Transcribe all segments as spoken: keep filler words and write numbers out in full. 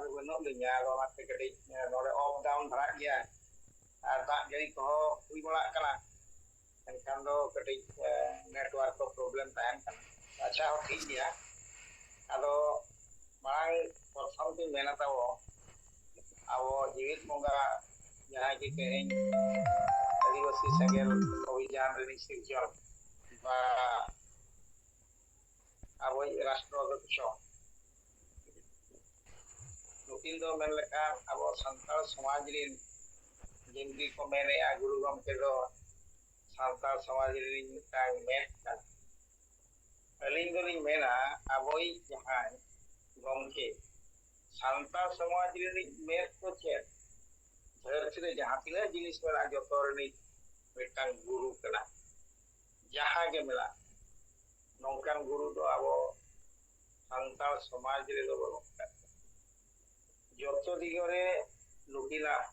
ᱨᱮ ᱵᱟᱹᱱᱩᱜ ᱞᱤᱧᱟ, ᱟᱫᱚ ᱚᱱᱟᱛᱮ ᱠᱟᱹᱴᱤᱡ ᱱᱚᱰᱮ ᱚᱯ ᱰᱟᱣᱩᱱ ᱫᱷᱟᱨᱟᱜ ᱜᱮᱭᱟ᱾ ᱟᱨ ᱫᱟᱜ ᱡᱟᱹᱲᱤ ᱠᱚᱦᱚᱸ ᱦᱩᱭ ᱵᱟᱲᱟᱜ ᱠᱟᱱᱟ, ᱮᱱᱠᱷᱟᱱ ᱫᱚ ᱠᱟᱹᱴᱤᱡ ᱱᱮᱴᱣᱟᱨᱠ ᱠᱚ ᱯᱨᱚᱵᱞᱮᱢ ᱛᱟᱦᱮᱱ ᱠᱟᱱᱟ᱾ ᱟᱪᱪᱷᱟ, ᱦᱚᱸ ᱴᱷᱤᱠ ᱜᱮᱭᱟ᱾ ᱟᱫᱚ ᱢᱟᱲᱟᱝ ᱯᱨᱚᱛᱷᱚᱢ ᱛᱤᱧ ᱢᱮᱱᱟ ᱛᱟᱵᱚ, ᱟᱵᱚ ᱡᱤᱣᱤᱫ ᱵᱚᱸᱜᱟ ᱡᱟᱦᱟᱸᱭ ᱜᱮ ᱛᱮᱦᱮᱧ ᱟᱹᱫᱤᱵᱟᱹᱥᱤ ᱥᱮᱸᱜᱮᱞ ᱚᱵᱷᱤᱡᱟᱱ ᱨᱤᱱᱤᱡ ᱥᱤᱨᱡᱚᱱ ᱵᱟ ᱟᱵᱚᱭᱤᱡ ᱨᱟᱥᱴᱨᱚ ᱚᱫᱷᱭᱚᱠᱥᱚ, ᱱᱩᱠᱤᱱ ᱫᱚ ᱢᱮᱱ ᱞᱮᱠᱷᱟᱱ ᱟᱵᱚ ᱥᱟᱱᱛᱟᱲ ᱥᱚᱢᱟᱡᱽ ᱨᱤᱱ, ᱡᱤᱱᱛᱤ ᱠᱚ ᱢᱮᱱᱮᱜᱼᱟ, ᱜᱩᱨᱩ ᱜᱚᱢᱠᱮ ᱫᱚ ᱥᱟᱱᱛᱟᱲ ᱥᱚᱢᱟᱡᱽ ᱨᱤᱱᱤᱡ ᱢᱤᱫᱴᱟᱝ ᱢᱮᱫ ᱠᱟᱱᱟ᱾ ᱟᱹᱞᱤᱧ ᱫᱚᱞᱤᱧ ᱢᱮᱱᱟ, ᱟᱵᱚᱭᱤᱡ ᱡᱟᱦᱟᱸᱭ ᱜᱚᱢᱠᱮ, ᱥᱟᱱᱛᱟᱲ ᱥᱚᱢᱟᱡᱽ ᱨᱤᱱᱤᱡ ᱢᱮᱫ ᱫᱚ ᱪᱮᱫ? ᱫᱷᱟᱹᱨᱛᱤ ᱨᱮ ᱡᱟᱦᱟᱸ ᱛᱤᱱᱟᱹᱜ ᱡᱤᱱᱤᱥ ᱢᱮᱱᱟᱜᱼᱟ, ᱡᱚᱛᱚ ᱨᱤᱱᱤᱡ ᱢᱤᱫᱴᱟᱝ ᱜᱩᱨᱩ ᱠᱟᱱᱟ᱾ ᱡᱟᱦᱟᱸ ᱜᱮ ᱢᱮᱱᱟᱜ, ᱱᱚᱝᱠᱟᱱ ᱜᱩᱨᱩ ᱫᱚ ᱟᱵᱚ ᱥᱟᱱᱛᱟᱲ ᱥᱚᱢᱟᱡᱽ ᱨᱮᱫᱚ ᱵᱟᱹᱱᱩᱜ ᱟᱠᱟᱫ ᱠᱚᱣᱟ᱾ ᱡᱚᱛᱚ ᱫᱤᱜ ᱨᱮ ᱱᱩᱠᱤᱱᱟᱜ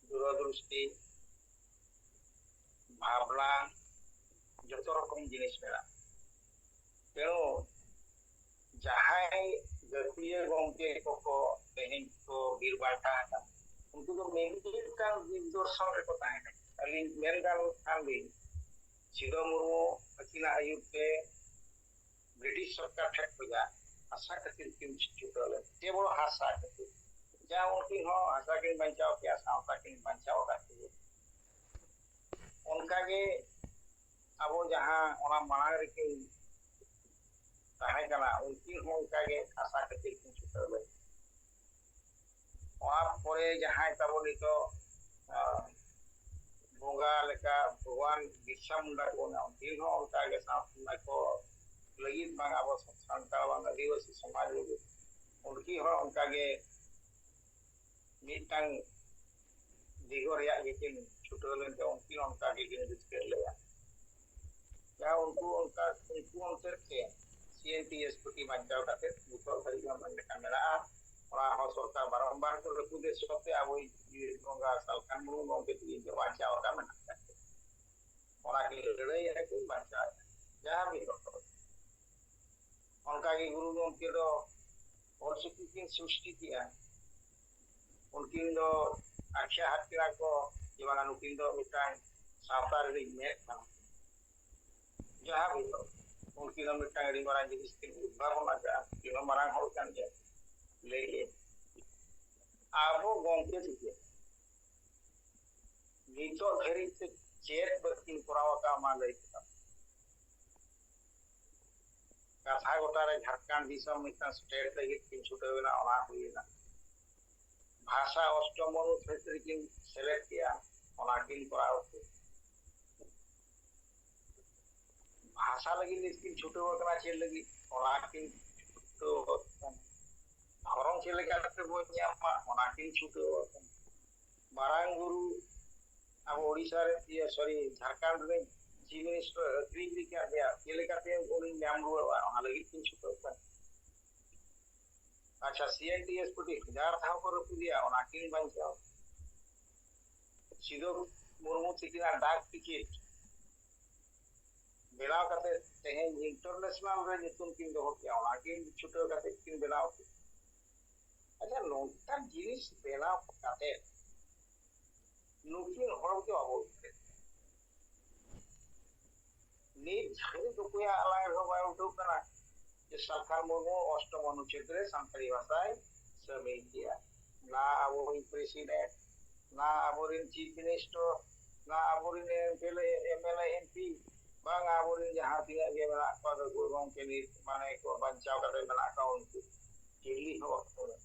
ᱫᱩᱨᱚᱫᱨᱤᱥᱴᱤ, ᱵᱷᱟᱵᱽᱱᱟ, ᱡᱚᱛᱚ ᱨᱚᱠᱚᱢ ᱡᱤᱱᱤᱥ ᱢᱮᱱᱟᱜᱼᱟ᱾ ᱛᱮᱱᱩ ᱡᱟᱦᱟᱸᱭ ᱜᱟᱹᱠᱷᱩᱲᱤᱭᱟᱹ ᱜᱚᱢᱠᱮ ᱠᱚᱠᱚ ᱛᱮᱦᱮᱧ ᱠᱚ ᱵᱤᱨ ᱵᱟᱱᱴᱟ ᱟᱠᱟᱱ, ᱩᱱᱠᱩ ᱫᱚ ᱢᱤᱫᱴᱟᱝ ᱫᱤᱜᱫᱚᱨᱥᱚᱱ ᱨᱮᱠᱚ ᱛᱟᱦᱮᱸ ᱠᱟᱱᱟ᱾ ᱟᱹᱞᱤᱧ ᱢᱮᱱ ᱜᱟᱱᱚᱜ ᱠᱷᱟᱱ ᱞᱤᱧ, ᱥᱤᱫᱷᱩ ᱢᱩᱨᱢᱩ ᱟᱹᱠᱤᱱᱟᱜ ᱟᱹᱭᱩᱨ ᱛᱮ ᱵᱨᱤᱴᱤᱥ ᱥᱚᱨᱠᱟᱨ ᱴᱷᱮᱱ ᱠᱷᱚᱱᱟᱜ ᱦᱟᱥᱟ ᱠᱷᱟᱹᱛᱤᱨ ᱠᱤᱱ ᱪᱷᱩᱴᱟᱹᱣ ᱞᱮᱱ, ᱠᱮᱵᱚᱞ ᱦᱟᱥᱟ ᱠᱷᱟᱹᱛᱤᱨ᱾ ᱡᱟ ᱩᱱᱠᱤᱱ ᱦᱚᱸ ᱦᱟᱥᱟ ᱠᱤᱱ ᱵᱟᱧᱪᱟᱣ ᱠᱮᱜᱼᱟ, ᱥᱟᱶᱛᱟ ᱠᱤᱱ ᱵᱟᱧᱪᱟᱣ ᱟᱠᱟᱫ ᱠᱤᱱᱟ᱾ ᱚᱱᱠᱟᱜᱮ ᱟᱵᱚ ᱡᱟᱦᱟᱸ ᱚᱱᱟ ᱢᱟᱲᱟᱝ ᱨᱮᱠᱤᱱ ᱛᱟᱦᱮᱸ ᱠᱟᱱᱟ, ᱩᱱᱠᱤᱱ ᱦᱚᱸ ᱚᱱᱠᱟᱜᱮ ᱦᱟᱥᱟ ᱠᱷᱟᱹᱛᱤᱨ ᱠᱤᱱ ᱪᱷᱩᱴᱟᱹᱣ ᱞᱮᱱ᱾ ᱚᱱᱟ ᱯᱚᱨᱮ ᱡᱟᱦᱟᱸᱭ ᱛᱟᱵᱚ ᱱᱤᱛᱚᱜ, ᱟᱸ, ᱵᱚᱸᱜᱟ ᱞᱮᱠᱟ ᱵᱷᱚᱜᱚᱵᱟᱱ ᱵᱤᱨᱥᱟ ᱢᱩᱱᱰᱟ ᱠᱚ ᱢᱮᱱᱟ, ᱩᱱᱠᱤᱱ ᱦᱚᱸ ᱚᱱᱠᱟᱜᱮ ᱥᱟᱶᱛᱟ ᱠᱚ ᱞᱟᱹᱜᱤᱫ ᱵᱟᱝ, ᱟᱵᱚ ᱥᱟᱱᱛᱟᱲ ᱵᱟᱝ ᱟᱹᱫᱤᱵᱟᱹᱥᱤ ᱥᱚᱢᱟᱡᱽ ᱞᱟᱹᱜᱤᱫ ᱩᱱᱠᱤᱱ ᱦᱚᱸ ᱚᱱᱠᱟᱜᱮ ᱢᱤᱫᱴᱟᱝ ᱫᱤᱜᱚ ᱨᱮᱭᱟᱜ ᱜᱮᱠᱤᱱ ᱪᱷᱩᱴᱟᱹᱣ ᱞᱮᱱᱛᱮ ᱩᱱᱠᱤᱱ ᱚᱱᱠᱟ ᱜᱮᱠᱤᱱ ᱡᱤᱛᱠᱟᱹᱨ ᱞᱮᱫᱟ᱾ ᱡᱟᱦᱟᱸ ᱩᱱᱠᱩ ᱚᱱᱠᱟ, ᱩᱱᱠᱩ ᱚᱱᱛᱮ ᱛᱮ ᱥᱤ ᱮᱱ ᱴᱤ ᱮᱥ ᱯᱩᱛᱷᱤ ᱵᱟᱧᱪᱟᱣ ᱠᱟᱛᱮ ᱱᱤᱛᱚᱜ ᱫᱷᱟᱹᱨᱤᱡ ᱦᱚᱸ ᱢᱮᱱ ᱞᱮᱠᱟ ᱢᱮᱱᱟᱜᱼᱟ᱾ ᱚᱱᱟ ᱦᱚᱸ ᱥᱚᱨᱠᱟᱨ ᱵᱟᱨᱚᱢᱵᱟᱨ ᱠᱚ ᱨᱟᱹᱯᱩᱫ ᱮᱫ ᱥᱚᱛᱛᱮ ᱟᱵᱚᱭᱤᱡ ᱡᱤᱣᱤ ᱵᱚᱸᱜᱟ ᱥᱟᱞᱠᱷᱟᱱ ᱢᱩᱨᱢᱩ ᱜᱚᱢᱠᱮ ᱛᱤᱠᱤᱱ ᱫᱚ ᱵᱟᱧᱪᱟᱣ ᱟᱠᱟᱫ ᱢᱮᱱᱟᱜ ᱟᱠᱟᱫ ᱠᱚᱣᱟ᱾ ᱚᱱᱟ ᱠᱤᱱ ᱞᱟᱹᱲᱦᱟᱹᱭᱮᱫᱼᱟ ᱠᱤᱱ ᱵᱟᱧᱪᱟᱣᱮᱫᱼᱟ᱾ ᱡᱟᱦᱟᱸ ᱢᱤᱫ ᱚᱠᱛᱚ ᱚᱱᱠᱟᱜᱮ ᱜᱩᱨᱩ ᱜᱚᱢᱠᱮ ᱫᱚ ᱚᱞᱪᱤᱠᱤ ᱠᱤᱱ ᱥᱨᱤᱥᱴᱤ ᱠᱮᱜᱼᱟ, ᱩᱱᱠᱤᱱ ᱫᱚ ᱟᱠᱷᱭᱟ ᱦᱟᱛ ᱠᱤᱱᱟ ᱠᱚ ᱡᱮ ᱵᱟᱝᱟ ᱱᱩᱠᱤᱱ ᱫᱚ ᱢᱤᱫᱴᱟᱝ ᱥᱟᱶᱛᱟ ᱨᱤᱱᱤᱡ ᱢᱮᱫ ᱠᱟᱱᱟ᱾ ᱡᱟᱦᱟᱸ ᱦᱩᱭᱩᱜ, ᱩᱱᱠᱤᱱ ᱫᱚ ᱢᱤᱫᱴᱟᱝ ᱟᱹᱰᱤ ᱢᱟᱨᱟᱝ ᱡᱤᱱᱤᱥ ᱠᱤᱱ ᱩᱫᱵᱷᱟᱵᱚᱱ ᱟᱠᱟᱫᱼᱟ, ᱩᱱᱠᱤᱱ ᱦᱚᱸ ᱢᱟᱨᱟᱝ ᱦᱚᱲ ᱠᱟᱱ ᱜᱮᱭᱟ᱾ ᱞᱟᱹᱭ ᱟᱵᱚ ᱜᱚᱢᱠᱮ ᱛᱤᱠᱤᱱ ᱱᱤᱛᱚᱜ ᱫᱷᱟᱹᱨᱤᱡ ᱛᱮ ᱪᱮᱫ ᱵᱟᱹᱠᱤᱱ ᱠᱚᱨᱟᱣ ᱟᱠᱟᱫ, ᱢᱟ ᱞᱟᱹᱭ ᱠᱮᱫᱟ᱾ ᱠᱟᱛᱷᱟ ᱜᱚᱴᱟ ᱨᱮ ᱡᱷᱟᱲᱠᱷᱚᱸᱰ ᱫᱤᱥᱚᱢ ᱢᱤᱫᱴᱟᱝ ᱥᱴᱮᱴ ᱞᱟᱹᱜᱤᱫ ᱠᱤᱱ ᱪᱷᱩᱴᱟᱹᱣ ᱮᱱᱟ, ᱚᱱᱟ ᱦᱩᱭ ᱮᱱᱟ᱾ ᱵᱷᱟᱥᱟ ᱚᱥᱴᱚᱢ ᱚᱱᱩᱥᱩᱪᱤ ᱨᱮᱠᱤᱱ ᱥᱮᱞᱮᱫ ᱠᱮᱜᱼᱟ, ᱚᱱᱟ ᱠᱤᱱ ᱠᱚᱨᱟᱣ ᱠᱮᱫ᱾ ᱵᱷᱟᱥᱟ ᱞᱟᱹᱜᱤᱫ ᱱᱤᱛ ᱠᱤᱱ ᱪᱷᱩᱴᱟᱹᱣ ᱟᱠᱟᱱᱟ, ᱪᱮᱫ ᱞᱟᱹᱜᱤᱫ? ᱚᱱᱟ ᱠᱤᱱ ᱪᱷᱩᱴᱟᱹᱣ ᱟᱠᱟᱱᱟ᱾ ᱫᱷᱚᱨᱚᱢ ᱪᱮᱫ ᱞᱮᱠᱟ ᱠᱟᱛᱮ ᱵᱚᱱ ᱧᱟᱢᱟ, ᱚᱱᱟ ᱠᱤᱱ ᱪᱷᱩᱴᱟᱹᱣ ᱟᱠᱟᱱᱟ᱾ ᱢᱟᱨᱟᱝ ᱵᱩᱨᱩ ᱟᱵᱚ ᱳᱰᱤᱥᱟ ᱨᱮ, ᱤᱭᱟᱹ, ᱥᱚᱨᱤ, ᱡᱷᱟᱲᱠᱷᱚᱸᱰ ᱨᱮ ᱪᱤᱯ ᱢᱤᱱᱤᱥᱴᱟᱨ ᱟᱹᱠᱷᱨᱤᱧ ᱞᱮᱠᱟ ᱜᱮ, ᱪᱮᱫ ᱞᱮᱠᱟᱛᱮ ᱩᱱᱤ ᱧᱟᱢ ᱨᱩᱣᱟᱹᱲᱚᱜᱼᱟ, ᱚᱱᱟ ᱞᱟᱹᱜᱤᱫ ᱠᱤᱱ ᱪᱷᱩᱴᱟᱹᱣ ᱟᱠᱟᱱᱟ᱾ ᱟᱪᱪᱷᱟ, ᱥᱤ ᱮᱱ ᱴᱤ ᱮᱥ ᱠᱚ ᱦᱟᱡᱟᱨ ᱫᱷᱟᱣ ᱠᱚ ᱨᱟᱹᱯᱩᱫ ᱮᱭᱟ, ᱚᱱᱟ ᱠᱤᱱ ᱵᱟᱧᱪᱟᱣ᱾ ᱥᱤᱫᱩ ᱢᱩᱨᱢᱩ ᱛᱤᱠᱤᱱᱟᱜ ᱰᱟᱠ ᱴᱤᱠᱤᱴ ᱵᱮᱱᱟᱣ ᱠᱟᱛᱮ ᱛᱮᱦᱮᱧ ᱤᱱᱴᱟᱨᱱᱮᱥᱱᱟᱞ ᱨᱮ ᱧᱩᱛᱩᱢ ᱠᱤᱱ ᱫᱚᱦᱚ ᱠᱮᱜᱼᱟ, ᱚᱱᱟ ᱠᱤᱱ ᱪᱷᱩᱴᱟᱹᱣ ᱠᱟᱛᱮ ᱠᱤᱱ ᱵᱮᱱᱟᱣ ᱠᱮᱜᱼᱟ᱾ ᱟᱪᱪᱷᱟ, ᱱᱚᱝᱠᱟᱱ ᱡᱤᱱᱤᱥ ᱵᱮᱱᱟᱣ ᱠᱟᱛᱮ ᱱᱩᱠᱤᱱ ᱦᱚᱲ ᱫᱚ ᱟᱵᱚ ᱱᱤᱛ ᱫᱷᱟᱹᱨᱤᱡ ᱚᱠᱚᱭᱟᱜ ᱟᱞᱟᱝ ᱨᱮᱦᱚᱸ ᱵᱟᱭ ᱩᱰᱩᱠ ᱠᱟᱱᱟ ᱡᱮ ᱥᱟᱞᱠᱷᱟᱱ ᱢᱩᱨᱢᱩ ᱚᱥᱴᱚᱢ ᱚᱱᱩᱪᱷᱮᱫ ᱨᱮ ᱥᱟᱱᱛᱟᱲᱤ ᱵᱷᱟᱥᱟᱭ ᱥᱟᱹᱢᱤᱞ ᱠᱮᱜᱼᱟ᱾ ᱱᱟ ᱟᱵᱚᱨᱮᱱ ᱯᱨᱮᱥᱤᱰᱮᱱᱴ, ᱱᱟ ᱟᱵᱚᱨᱮᱱ ᱪᱤᱯ ᱢᱤᱱᱤᱥᱴᱟᱨ, ᱱᱟ ᱟᱵᱚᱨᱮᱱ M L A, M L A, M P, ᱵᱟᱝ ᱟᱵᱚᱨᱮᱱ ᱡᱟᱦᱟᱸ ᱛᱤᱱᱟᱹᱜ ᱜᱮ ᱢᱮᱱᱟᱜ ᱠᱚᱣᱟ ᱜᱟᱹᱠᱷᱩᱲ ᱜᱚᱢᱠᱮ ᱱᱤᱛ ᱢᱟᱱᱮ ᱠᱚ ᱵᱟᱧᱪᱟᱣ ᱠᱟᱛᱮ ᱢᱮᱱᱟᱜ ᱠᱚᱣᱟ, ᱩᱱᱠᱩ ᱪᱤᱞᱤ ᱦᱚᱸ ᱵᱟᱠᱚ ᱢᱮᱱᱟ᱾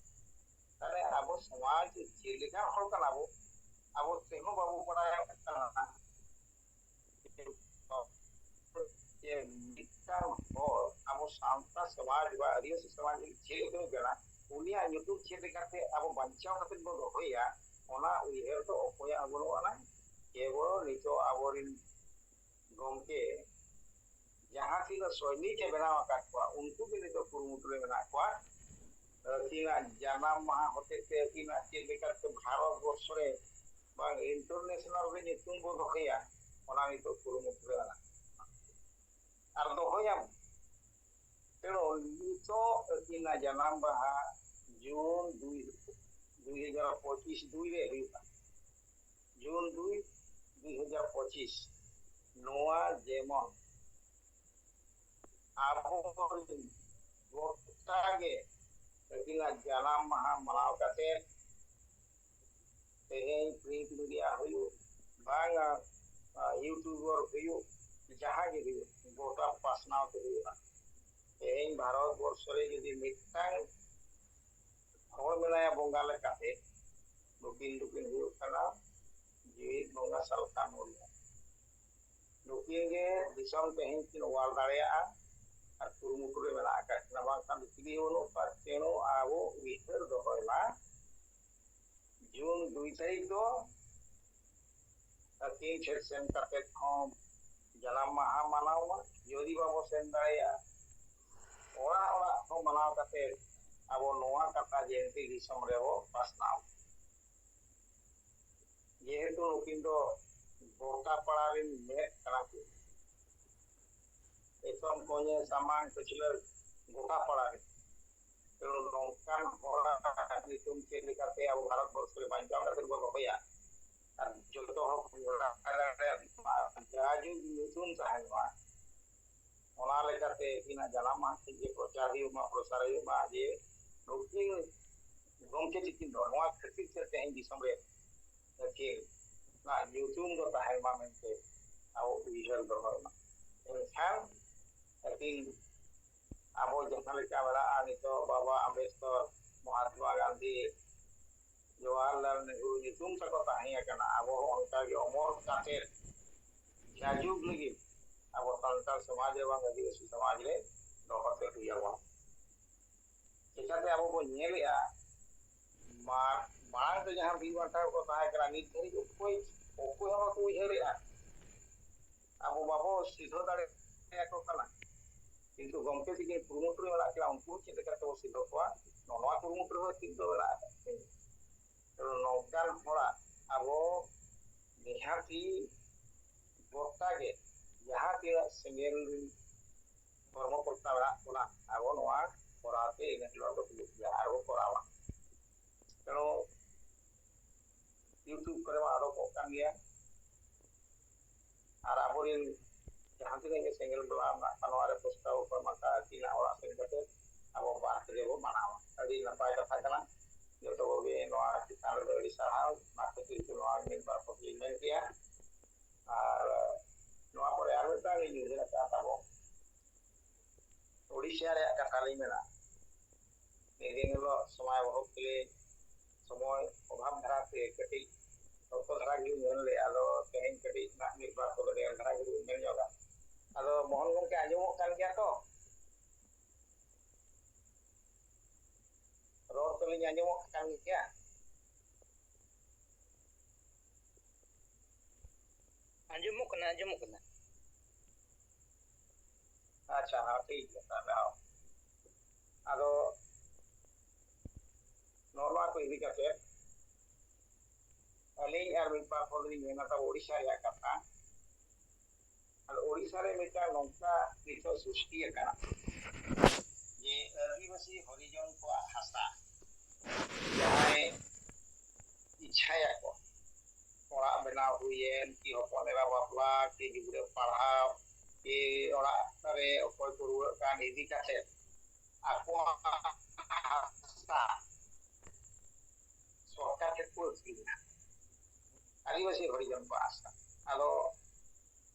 ᱛᱟᱦᱞᱮ ᱟᱵᱚ ᱥᱚᱢᱟᱡᱽ ᱪᱮᱫ ᱞᱮᱠᱟᱱ ᱦᱚᱲ ᱠᱟᱱᱟ ᱵᱚ? ᱟᱵᱚ ᱛᱮᱦᱚᱸ ᱵᱟᱵᱚ ᱵᱟᱲᱟᱭ ᱠᱟᱱᱟ᱾ ᱡᱮ ᱢᱤᱫᱴᱟᱝ ᱦᱚᱲ ᱟᱵᱚ ᱥᱟᱶᱛᱟ ᱥᱚᱢᱟᱡᱽ ᱵᱟ ᱟᱹᱫᱤᱵᱟᱹᱥᱤ ᱥᱚᱢᱟᱡᱽ ᱨᱮ ᱪᱮᱫ ᱞᱮᱠᱟ ᱠᱟᱱᱟ, ᱩᱱᱤᱭᱟᱜ ᱧᱩᱛᱩᱢ ᱪᱮᱫ ᱞᱮᱠᱟᱛᱮ ᱟᱵᱚ ᱵᱟᱧᱪᱟᱣ ᱠᱟᱛᱮ ᱵᱚ ᱫᱚᱦᱚᱭᱟ, ᱚᱱᱟ ᱩᱭᱦᱟᱹᱨ ᱫᱚ ᱚᱠᱚᱭᱟᱜ ᱦᱚᱸ ᱵᱟᱹᱱᱩᱜ ᱟᱱᱟ᱾ ᱠᱮᱵᱚᱞ ᱱᱤᱛᱚᱜ ᱟᱵᱚᱨᱮᱱ ᱜᱚᱢᱠᱮ ᱡᱟᱦᱟᱸ ᱛᱤᱱᱟᱹᱜ ᱥᱚᱭᱱᱤᱠ ᱮ ᱵᱮᱱᱟᱣ ᱟᱠᱟᱫ ᱠᱚᱣᱟ, ᱩᱱᱠᱩ ᱜᱮ ᱱᱤᱛᱚᱜ ᱠᱩᱨᱩᱢᱩᱴᱩ ᱨᱮ ᱢᱮᱱᱟᱜ ᱠᱚᱣᱟ᱾ ᱟᱹᱠᱤᱱᱟᱜ ᱡᱟᱱᱟᱢ ᱢᱟᱦᱟ ᱦᱚᱛᱮᱡ ᱛᱮ ᱟᱹᱠᱤᱱᱟᱜ ᱪᱮᱫ ᱞᱮᱠᱟᱛᱮ ᱵᱷᱟᱨᱚᱛ ᱵᱚᱨᱥᱚ ᱨᱮ ᱵᱟᱝ ᱤᱱᱴᱟᱨᱱᱮᱥᱱᱟᱞ ᱨᱮ ᱧᱩᱛᱩᱢ ᱵᱚ ᱫᱚᱦᱚᱭᱟ, ᱚᱱᱟ ᱱᱤᱛᱚᱜ ᱠᱩᱨᱩᱢᱩᱴᱩ ᱨᱮ ᱢᱮᱱᱟᱜ ᱠᱚᱣᱟ᱾ ᱟᱨ ᱫᱚᱦᱚᱭᱟᱢ᱾ ᱛᱮᱫᱚ ᱱᱤᱛᱚᱜ ᱟᱹᱠᱤᱱᱟᱜ ᱡᱟᱱᱟᱢ ᱢᱟᱦᱟ ᱡᱩᱱ ᱫᱩᱭ, ᱫᱩᱭ ᱦᱟᱡᱟᱨ ᱯᱚᱸᱪᱤᱥ ᱫᱩᱭ ᱨᱮ ᱦᱩᱭᱩᱜᱼᱟ᱾ ᱡᱩᱱ ᱫᱩᱭ, ᱫᱩᱭ ᱦᱟᱡᱟᱨ ᱯᱚᱸᱪᱤᱥ᱾ ᱱᱚᱣᱟ ᱡᱮᱢᱚᱱ ᱟᱵᱚ ᱜᱚᱴᱟ ᱜᱮ ᱟᱹᱠᱤᱱᱟᱜ ᱡᱟᱱᱟᱢ ᱢᱟᱦᱟ ᱢᱟᱱᱟᱣ ᱠᱟᱛᱮ ᱛᱮᱦᱮᱧ ᱯᱨᱤᱱᱴ ᱢᱤᱰᱤᱭᱟ ᱦᱩᱭᱩᱜ, ᱵᱟᱝᱟ, ᱟ, ᱭᱩᱴᱩᱵᱟᱨ ᱦᱩᱭᱩᱜ, ᱡᱟᱦᱟᱸ ᱜᱮ ᱦᱩᱭᱩᱜ, ᱜᱚᱴᱟ ᱯᱟᱥᱱᱟᱣ ᱛᱮ ᱦᱩᱭᱩᱜᱼᱟ᱾ ᱛᱮᱦᱮᱧ ᱵᱷᱟᱨᱚᱛ ᱵᱚᱨᱥᱚ ᱨᱮ ᱡᱩᱫᱤ ᱢᱤᱫᱴᱟᱝ ᱦᱚᱲ ᱢᱮᱱᱟᱭᱟ ᱵᱚᱸᱜᱟ ᱞᱮᱠᱟᱛᱮ, ᱱᱩᱠᱤᱱ ᱫᱚᱠᱤᱱ ᱦᱩᱭᱩᱜ ᱠᱟᱱᱟ ᱡᱤᱣᱤᱫ ᱵᱚᱸᱜᱟ ᱥᱟᱞᱠᱷᱟᱱ ᱢᱩᱨᱢᱩ᱾ ᱱᱩᱠᱤᱱ ᱜᱮ ᱫᱤᱥᱚᱢ ᱛᱮᱦᱮᱧ ᱠᱤᱱ ᱚᱣᱟᱨ ᱫᱟᱲᱮᱭᱟᱜᱼᱟ ᱟᱨ ᱠᱩᱨᱩᱢᱩᱴᱩ ᱨᱮ ᱢᱮᱱᱟᱜ ᱟᱠᱟᱫ ᱠᱤᱱᱟ, ᱵᱟᱝᱠᱷᱟᱱ ᱫᱚ ᱪᱤᱞᱤ ᱦᱚᱸ ᱵᱟᱹᱱᱩᱜ ᱠᱚᱣᱟ᱾ ᱛᱮᱱᱩ ᱟᱵᱚ ᱩᱭᱦᱟᱹᱨ ᱫᱚᱦᱚᱭ ᱢᱟ, ᱡᱩᱱ ᱫᱩᱭ ᱛᱟᱹᱨᱤᱠᱷ ᱫᱚ ᱟᱹᱠᱤᱱ ᱴᱷᱮᱱ ᱥᱮᱱ ᱠᱟᱛᱮ ᱦᱚᱸ ᱡᱟᱱᱟᱢ ᱢᱟᱦᱟ ᱢᱟᱱᱟᱣ ᱢᱟ᱾ ᱡᱩᱫᱤ ᱵᱟᱵᱚ ᱥᱮᱱ ᱫᱟᱲᱮᱭᱟᱜᱼᱟ, ᱚᱲᱟᱜ ᱚᱲᱟᱜ ᱦᱚᱸ ᱢᱟᱱᱟᱣ ᱠᱟᱛᱮ ᱟᱵᱚ ᱱᱚᱣᱟ ᱠᱟᱛᱷᱟ ᱡᱮᱱᱛᱤ ᱫᱤᱥᱚᱢ ᱨᱮᱵᱚ ᱯᱟᱥᱱᱟᱣ᱾ ᱡᱮᱦᱮᱛᱩ ᱱᱩᱠᱤᱱ ᱫᱚ ᱜᱚᱴᱟ ᱯᱟᱲᱟ ᱨᱮᱱ ᱢᱮᱫ ᱠᱟᱱᱟ ᱠᱤᱱ, ᱮᱛᱚᱢ ᱠᱚᱧᱮ ᱥᱟᱢᱟᱝ ᱯᱟᱹᱪᱷᱞᱟᱹ ᱜᱚᱴᱟ ᱯᱟᱲᱟ ᱨᱮ᱾ ᱛᱚ ᱱᱚᱝᱠᱟᱱ ᱦᱚᱲᱟᱜ ᱧᱩᱛᱩᱢ ᱪᱮᱫ ᱞᱮᱠᱟᱛᱮ ᱟᱵᱚ ᱵᱷᱟᱨᱚᱛ ᱵᱚᱨᱥᱚ ᱨᱮ ᱵᱟᱧᱪᱟᱣ ᱠᱟᱛᱮ ᱵᱚ ᱫᱚᱦᱚᱭᱟ? ᱟᱨ ᱡᱚᱛᱚ ᱦᱚᱲ ᱠᱚ ᱵᱟᱲᱟᱭ ᱫᱟᱲᱮᱭᱟᱜ ᱢᱟ, ᱡᱟᱭᱡᱩᱜᱽ ᱧᱩᱛᱩᱢ ᱛᱟᱦᱮᱱ ᱢᱟ᱾ ᱚᱱᱟ ᱞᱮᱠᱟᱛᱮ ᱟᱹᱠᱤᱱᱟᱜ ᱡᱟᱱᱟᱢ ᱢᱟᱦᱟ ᱴᱷᱤᱠ ᱜᱮ ᱯᱨᱚᱪᱟᱨ ᱦᱩᱭᱩᱜ ᱢᱟ, ᱯᱨᱚᱥᱟᱨ ᱦᱩᱭᱩᱜ ᱢᱟ, ᱡᱮ ᱱᱩᱠᱤᱱ ᱜᱚᱢᱠᱮ ᱛᱤᱠᱤᱱ ᱫᱚ ᱱᱚᱣᱟ ᱠᱷᱟᱹᱛᱤᱨ ᱛᱮ ᱛᱮᱦᱮᱧ ᱫᱤᱥᱚᱢ ᱨᱮ ᱟᱹᱠᱤᱱᱟᱜ ᱧᱩᱛᱩᱢ ᱫᱚ ᱛᱟᱦᱮᱱ ᱢᱟ ᱢᱮᱱᱛᱮ ᱟᱵᱚ ᱩᱭᱦᱟᱹᱨ ᱫᱚᱦᱚᱭ ᱢᱟ᱾ ᱮᱱᱠᱷᱟᱱ ᱟᱹᱠᱤᱱ ᱟᱵᱚ ᱡᱟᱦᱟᱸ ᱞᱮᱠᱟ ᱢᱮᱱᱟᱜᱼᱟ ᱱᱤᱛᱚᱜ ᱵᱟᱵᱟ ᱟᱢᱵᱮᱫᱠᱚᱨ, ᱢᱚᱦᱟᱛᱢᱟ ᱜᱟᱱᱫᱷᱤ, ᱡᱚᱣᱟᱦᱚᱨᱞᱟᱞ ᱱᱮᱦᱨᱩ ᱧᱩᱛᱩᱢ ᱛᱟᱠᱚ ᱛᱟᱦᱮᱸ ᱟᱠᱟᱱᱟ, ᱟᱵᱚ ᱦᱚᱸ ᱚᱱᱠᱟ ᱜᱮ ᱚᱢᱚᱨ ᱠᱟᱛᱮ ᱡᱟᱭᱡᱩᱜᱽ ᱞᱟᱹᱜᱤᱫ ᱟᱵᱚ ᱥᱟᱱᱛᱟᱲ ᱥᱚᱢᱟᱡᱽ ᱨᱮ ᱵᱟᱝ ᱟᱹᱫᱤᱵᱟᱹᱥᱤ ᱥᱚᱢᱟᱡᱽ ᱨᱮ ᱫᱚᱦᱚ ᱠᱟᱛᱮ ᱦᱩᱭ ᱟᱵᱚᱱᱟ᱾ ᱪᱮᱠᱟᱛᱮ ᱟᱵᱚ ᱵᱚᱱ ᱧᱮᱞᱮᱜᱼᱟ, ᱢᱟ-, ᱢᱟᱲᱟᱝ ᱛᱮ ᱡᱟᱦᱟᱸ ᱵᱤᱨ ᱵᱟᱱᱴᱟ ᱠᱚ ᱛᱟᱦᱮᱸ ᱠᱟᱱᱟ, ᱱᱤᱛ ᱫᱷᱟᱹᱨᱤᱡ ᱚᱠᱚᱭ, ᱚᱠᱚᱭ ᱦᱚᱸ ᱵᱟᱠᱚ ᱩᱭᱦᱟᱹᱨᱮᱜᱼᱟ᱾ ᱟᱵᱚ ᱵᱟᱵᱚ ᱥᱤᱫᱷᱟᱹ ᱫᱟᱲᱮᱭᱟᱠᱚ ᱠᱟᱱᱟ᱾ ᱠᱤᱱᱛᱩ ᱜᱚᱢᱠᱮ ᱛᱤᱠᱤᱱ ᱠᱩᱨᱩᱢᱩᱴᱩ ᱨᱮ ᱢᱮᱱᱟᱜ ᱠᱤᱱᱟ, ᱩᱱᱠᱩ ᱪᱮᱫ ᱞᱮᱠᱟ ᱛᱮᱵᱚ ᱥᱤᱫᱷᱟᱹ ᱠᱚᱣᱟ, ᱱᱚᱣᱟ ᱠᱩᱨᱩᱢᱩᱴᱩ ᱨᱮᱦᱚᱸ ᱪᱮᱫ ᱫᱚ ᱢᱮᱱᱟᱜ ᱟᱠᱟᱫ ᱜᱮᱭᱟ᱾ ᱛᱚ ᱱᱚᱝᱠᱟᱱ ᱦᱚᱲᱟᱜ ᱟᱵᱚ ᱱᱤᱦᱟᱹᱛᱤ ᱜᱚᱴᱟ ᱜᱮ ᱡᱟᱦᱟᱸ ᱛᱤᱱᱟᱹᱜ ᱥᱮᱸᱜᱮᱞ ᱠᱚᱨᱢᱚ ᱠᱚᱨᱛᱟ ᱢᱮᱱᱟᱜ ᱵᱚᱱᱟ, ᱟᱵᱚ ᱱᱚᱣᱟ ᱠᱚᱨᱟᱣ ᱛᱮ ᱤᱱᱟᱹ ᱦᱤᱞᱳᱜ ᱫᱚ ᱦᱩᱭᱩᱜ ᱜᱮᱭᱟ ᱟᱨ ᱵᱚ ᱠᱚᱨᱟᱣᱟ᱾ ᱛᱮᱱᱚ YouTube ᱠᱚᱨᱮ ᱢᱟ ᱟᱨᱚ ᱠᱚᱜ ᱠᱟᱱ ᱜᱮᱭᱟ᱾ ᱟᱨ ᱟᱵᱚᱨᱮᱱ ᱡᱟᱦᱟᱸ ᱛᱤᱱᱟᱹᱜ ᱜᱮ ᱥᱮᱸᱜᱮᱞ ᱵᱮᱲᱟ ᱢᱮᱱᱟᱜ ᱠᱚᱣᱟ, ᱱᱚᱣᱟ ᱨᱮ ᱯᱨᱚᱥᱛᱟᱵ ᱠᱚ ᱮᱢ ᱟᱠᱟᱫᱼᱟ, ᱟᱹᱠᱤᱱᱟᱜ ᱚᱲᱟᱜ ᱥᱮᱱ ᱠᱟᱛᱮ ᱟᱵᱚ ᱵᱟᱦᱟ ᱛᱮᱜᱮ ᱵᱚ ᱢᱟᱱᱟᱣᱟ᱾ ᱟᱹᱰᱤ ᱱᱟᱯᱟᱭ ᱠᱟᱛᱷᱟ ᱠᱟᱱᱟ᱾ ᱡᱚᱛᱚ ᱠᱚᱜᱮ ᱱᱚᱣᱟ ᱪᱮᱛᱟᱱ ᱨᱮᱫᱚ ᱟᱹᱰᱤ ᱥᱟᱨᱦᱟᱣ᱾ ᱚᱱᱟ ᱠᱷᱟᱹᱛᱤᱨ ᱛᱮ ᱱᱚᱣᱟ ᱢᱤᱫ ᱵᱟᱨ ᱠᱚ ᱞᱤᱧ ᱢᱮᱱ ᱠᱮᱜᱼᱟ᱾ ᱟᱨ ᱱᱚᱣᱟ ᱯᱚᱨᱮ ᱟᱨ ᱢᱤᱫᱴᱟᱝ ᱞᱤᱧ ᱩᱭᱦᱟᱹᱨ ᱟᱠᱟᱫᱼᱟ ᱛᱟᱵᱚ᱾ ᱳᱰᱤᱥᱟ ᱨᱮᱭᱟᱜ ᱠᱟᱛᱷᱟ ᱞᱤᱧ ᱢᱮᱱᱟ᱾ ᱢᱤᱫ ᱫᱤᱱ ᱦᱤᱞᱳᱜ ᱥᱚᱢᱚᱭ ᱚᱵᱷᱟᱵ ᱛᱮ, ᱥᱚᱢᱚᱭ ᱚᱵᱷᱟᱵ ᱫᱷᱟᱨᱟ ᱛᱮ ᱠᱟᱹᱴᱤᱡ ᱚᱠᱛᱚ ᱫᱷᱟᱨᱟ ᱜᱮᱞᱤᱧ ᱧᱮᱞ ᱞᱮᱫᱼᱟ, ᱟᱫᱚ ᱛᱮᱦᱮᱧ ᱠᱟᱹᱴᱤᱡ ᱱᱟᱜ ᱢᱤᱫ ᱵᱟᱨ ᱠᱚᱫᱚ ᱰᱷᱮᱨ ᱫᱷᱟᱨᱟ ᱜᱮᱞᱤᱧ ᱧᱮᱞ ᱧᱚᱜᱟ᱾ ᱟᱫᱚ ᱢᱳᱦᱚᱱ ᱜᱚᱢᱠᱮ, ᱟᱸᱡᱚᱢᱚᱜ ᱠᱟᱱ ᱜᱮᱭᱟ ᱛᱚ? ᱨᱚᱲ ᱛᱟᱹᱞᱤᱧ ᱟᱸᱡᱚᱢᱚᱜ ᱠᱟᱱ ᱜᱮᱭᱟ? ᱟᱸᱡᱚᱢᱚᱜ ᱠᱟᱱᱟ, ᱟᱸᱡᱚᱢᱚᱜ ᱠᱟᱱᱟ᱾ ᱟᱪᱪᱷᱟ, ᱦᱮᱸ, ᱴᱷᱤᱠ ᱜᱮᱭᱟ ᱛᱟᱦᱞᱮ, ᱦᱚᱸ᱾ ᱟᱫᱚ ᱱᱚᱜᱼᱚ ᱱᱚᱣᱟ ᱠᱚ ᱤᱫᱤ ᱠᱟᱛᱮ ᱟᱹᱞᱤᱧ ᱟᱨ ᱢᱤᱫ ᱵᱟᱨ ᱦᱚᱲ ᱞᱤᱧ ᱢᱮᱱᱟ, ᱛᱟᱵᱚ ᱳᱰᱤᱥᱟ ᱨᱮᱭᱟᱜ ᱠᱟᱛᱷᱟ᱾ ᱟᱫᱚ ᱳᱰᱤᱥᱟ ᱨᱮ ᱢᱤᱫᱴᱟᱝ ᱱᱚᱝᱠᱟ ᱱᱤᱛᱚᱜ ᱥᱨᱤᱥᱴᱤ ᱟᱠᱟᱱᱟ ᱡᱮ ᱟᱹᱫᱤᱵᱟᱹᱥᱤ ᱦᱚᱨᱤᱡᱚᱱ ᱠᱚᱣᱟᱜ ᱦᱟᱥᱟ ᱡᱟᱦᱟᱸᱭ ᱤᱪᱪᱷᱟᱭᱟᱠᱚ, ᱚᱲᱟᱜ ᱵᱮᱱᱟᱣ ᱦᱩᱭᱮᱱ, ᱠᱤ ᱦᱚᱯᱚᱱ ᱮᱨᱟ ᱵᱟᱯᱞᱟ, ᱠᱤ ᱜᱤᱫᱽᱨᱟᱹ ᱯᱟᱲᱦᱟᱣ, ᱠᱤ ᱚᱲᱟᱜ ᱨᱮ ᱚᱠᱚᱭ ᱠᱚ ᱨᱩᱣᱟᱹᱜ ᱠᱟᱱ ᱤᱫᱤ ᱠᱟᱛᱮ ᱟᱠᱚᱣᱟᱜ ᱦᱟᱥᱟ ᱥᱚᱨᱠᱟᱨ ᱴᱷᱮᱱ ᱠᱚ ᱟᱹᱠᱷᱨᱤᱧᱟ᱾ ᱟᱹᱫᱤᱵᱟᱹᱥᱤ ᱦᱚᱨᱤᱡᱚᱱ ᱠᱚᱣᱟᱜ ᱦᱟᱥᱟ᱾ ᱟᱫᱚ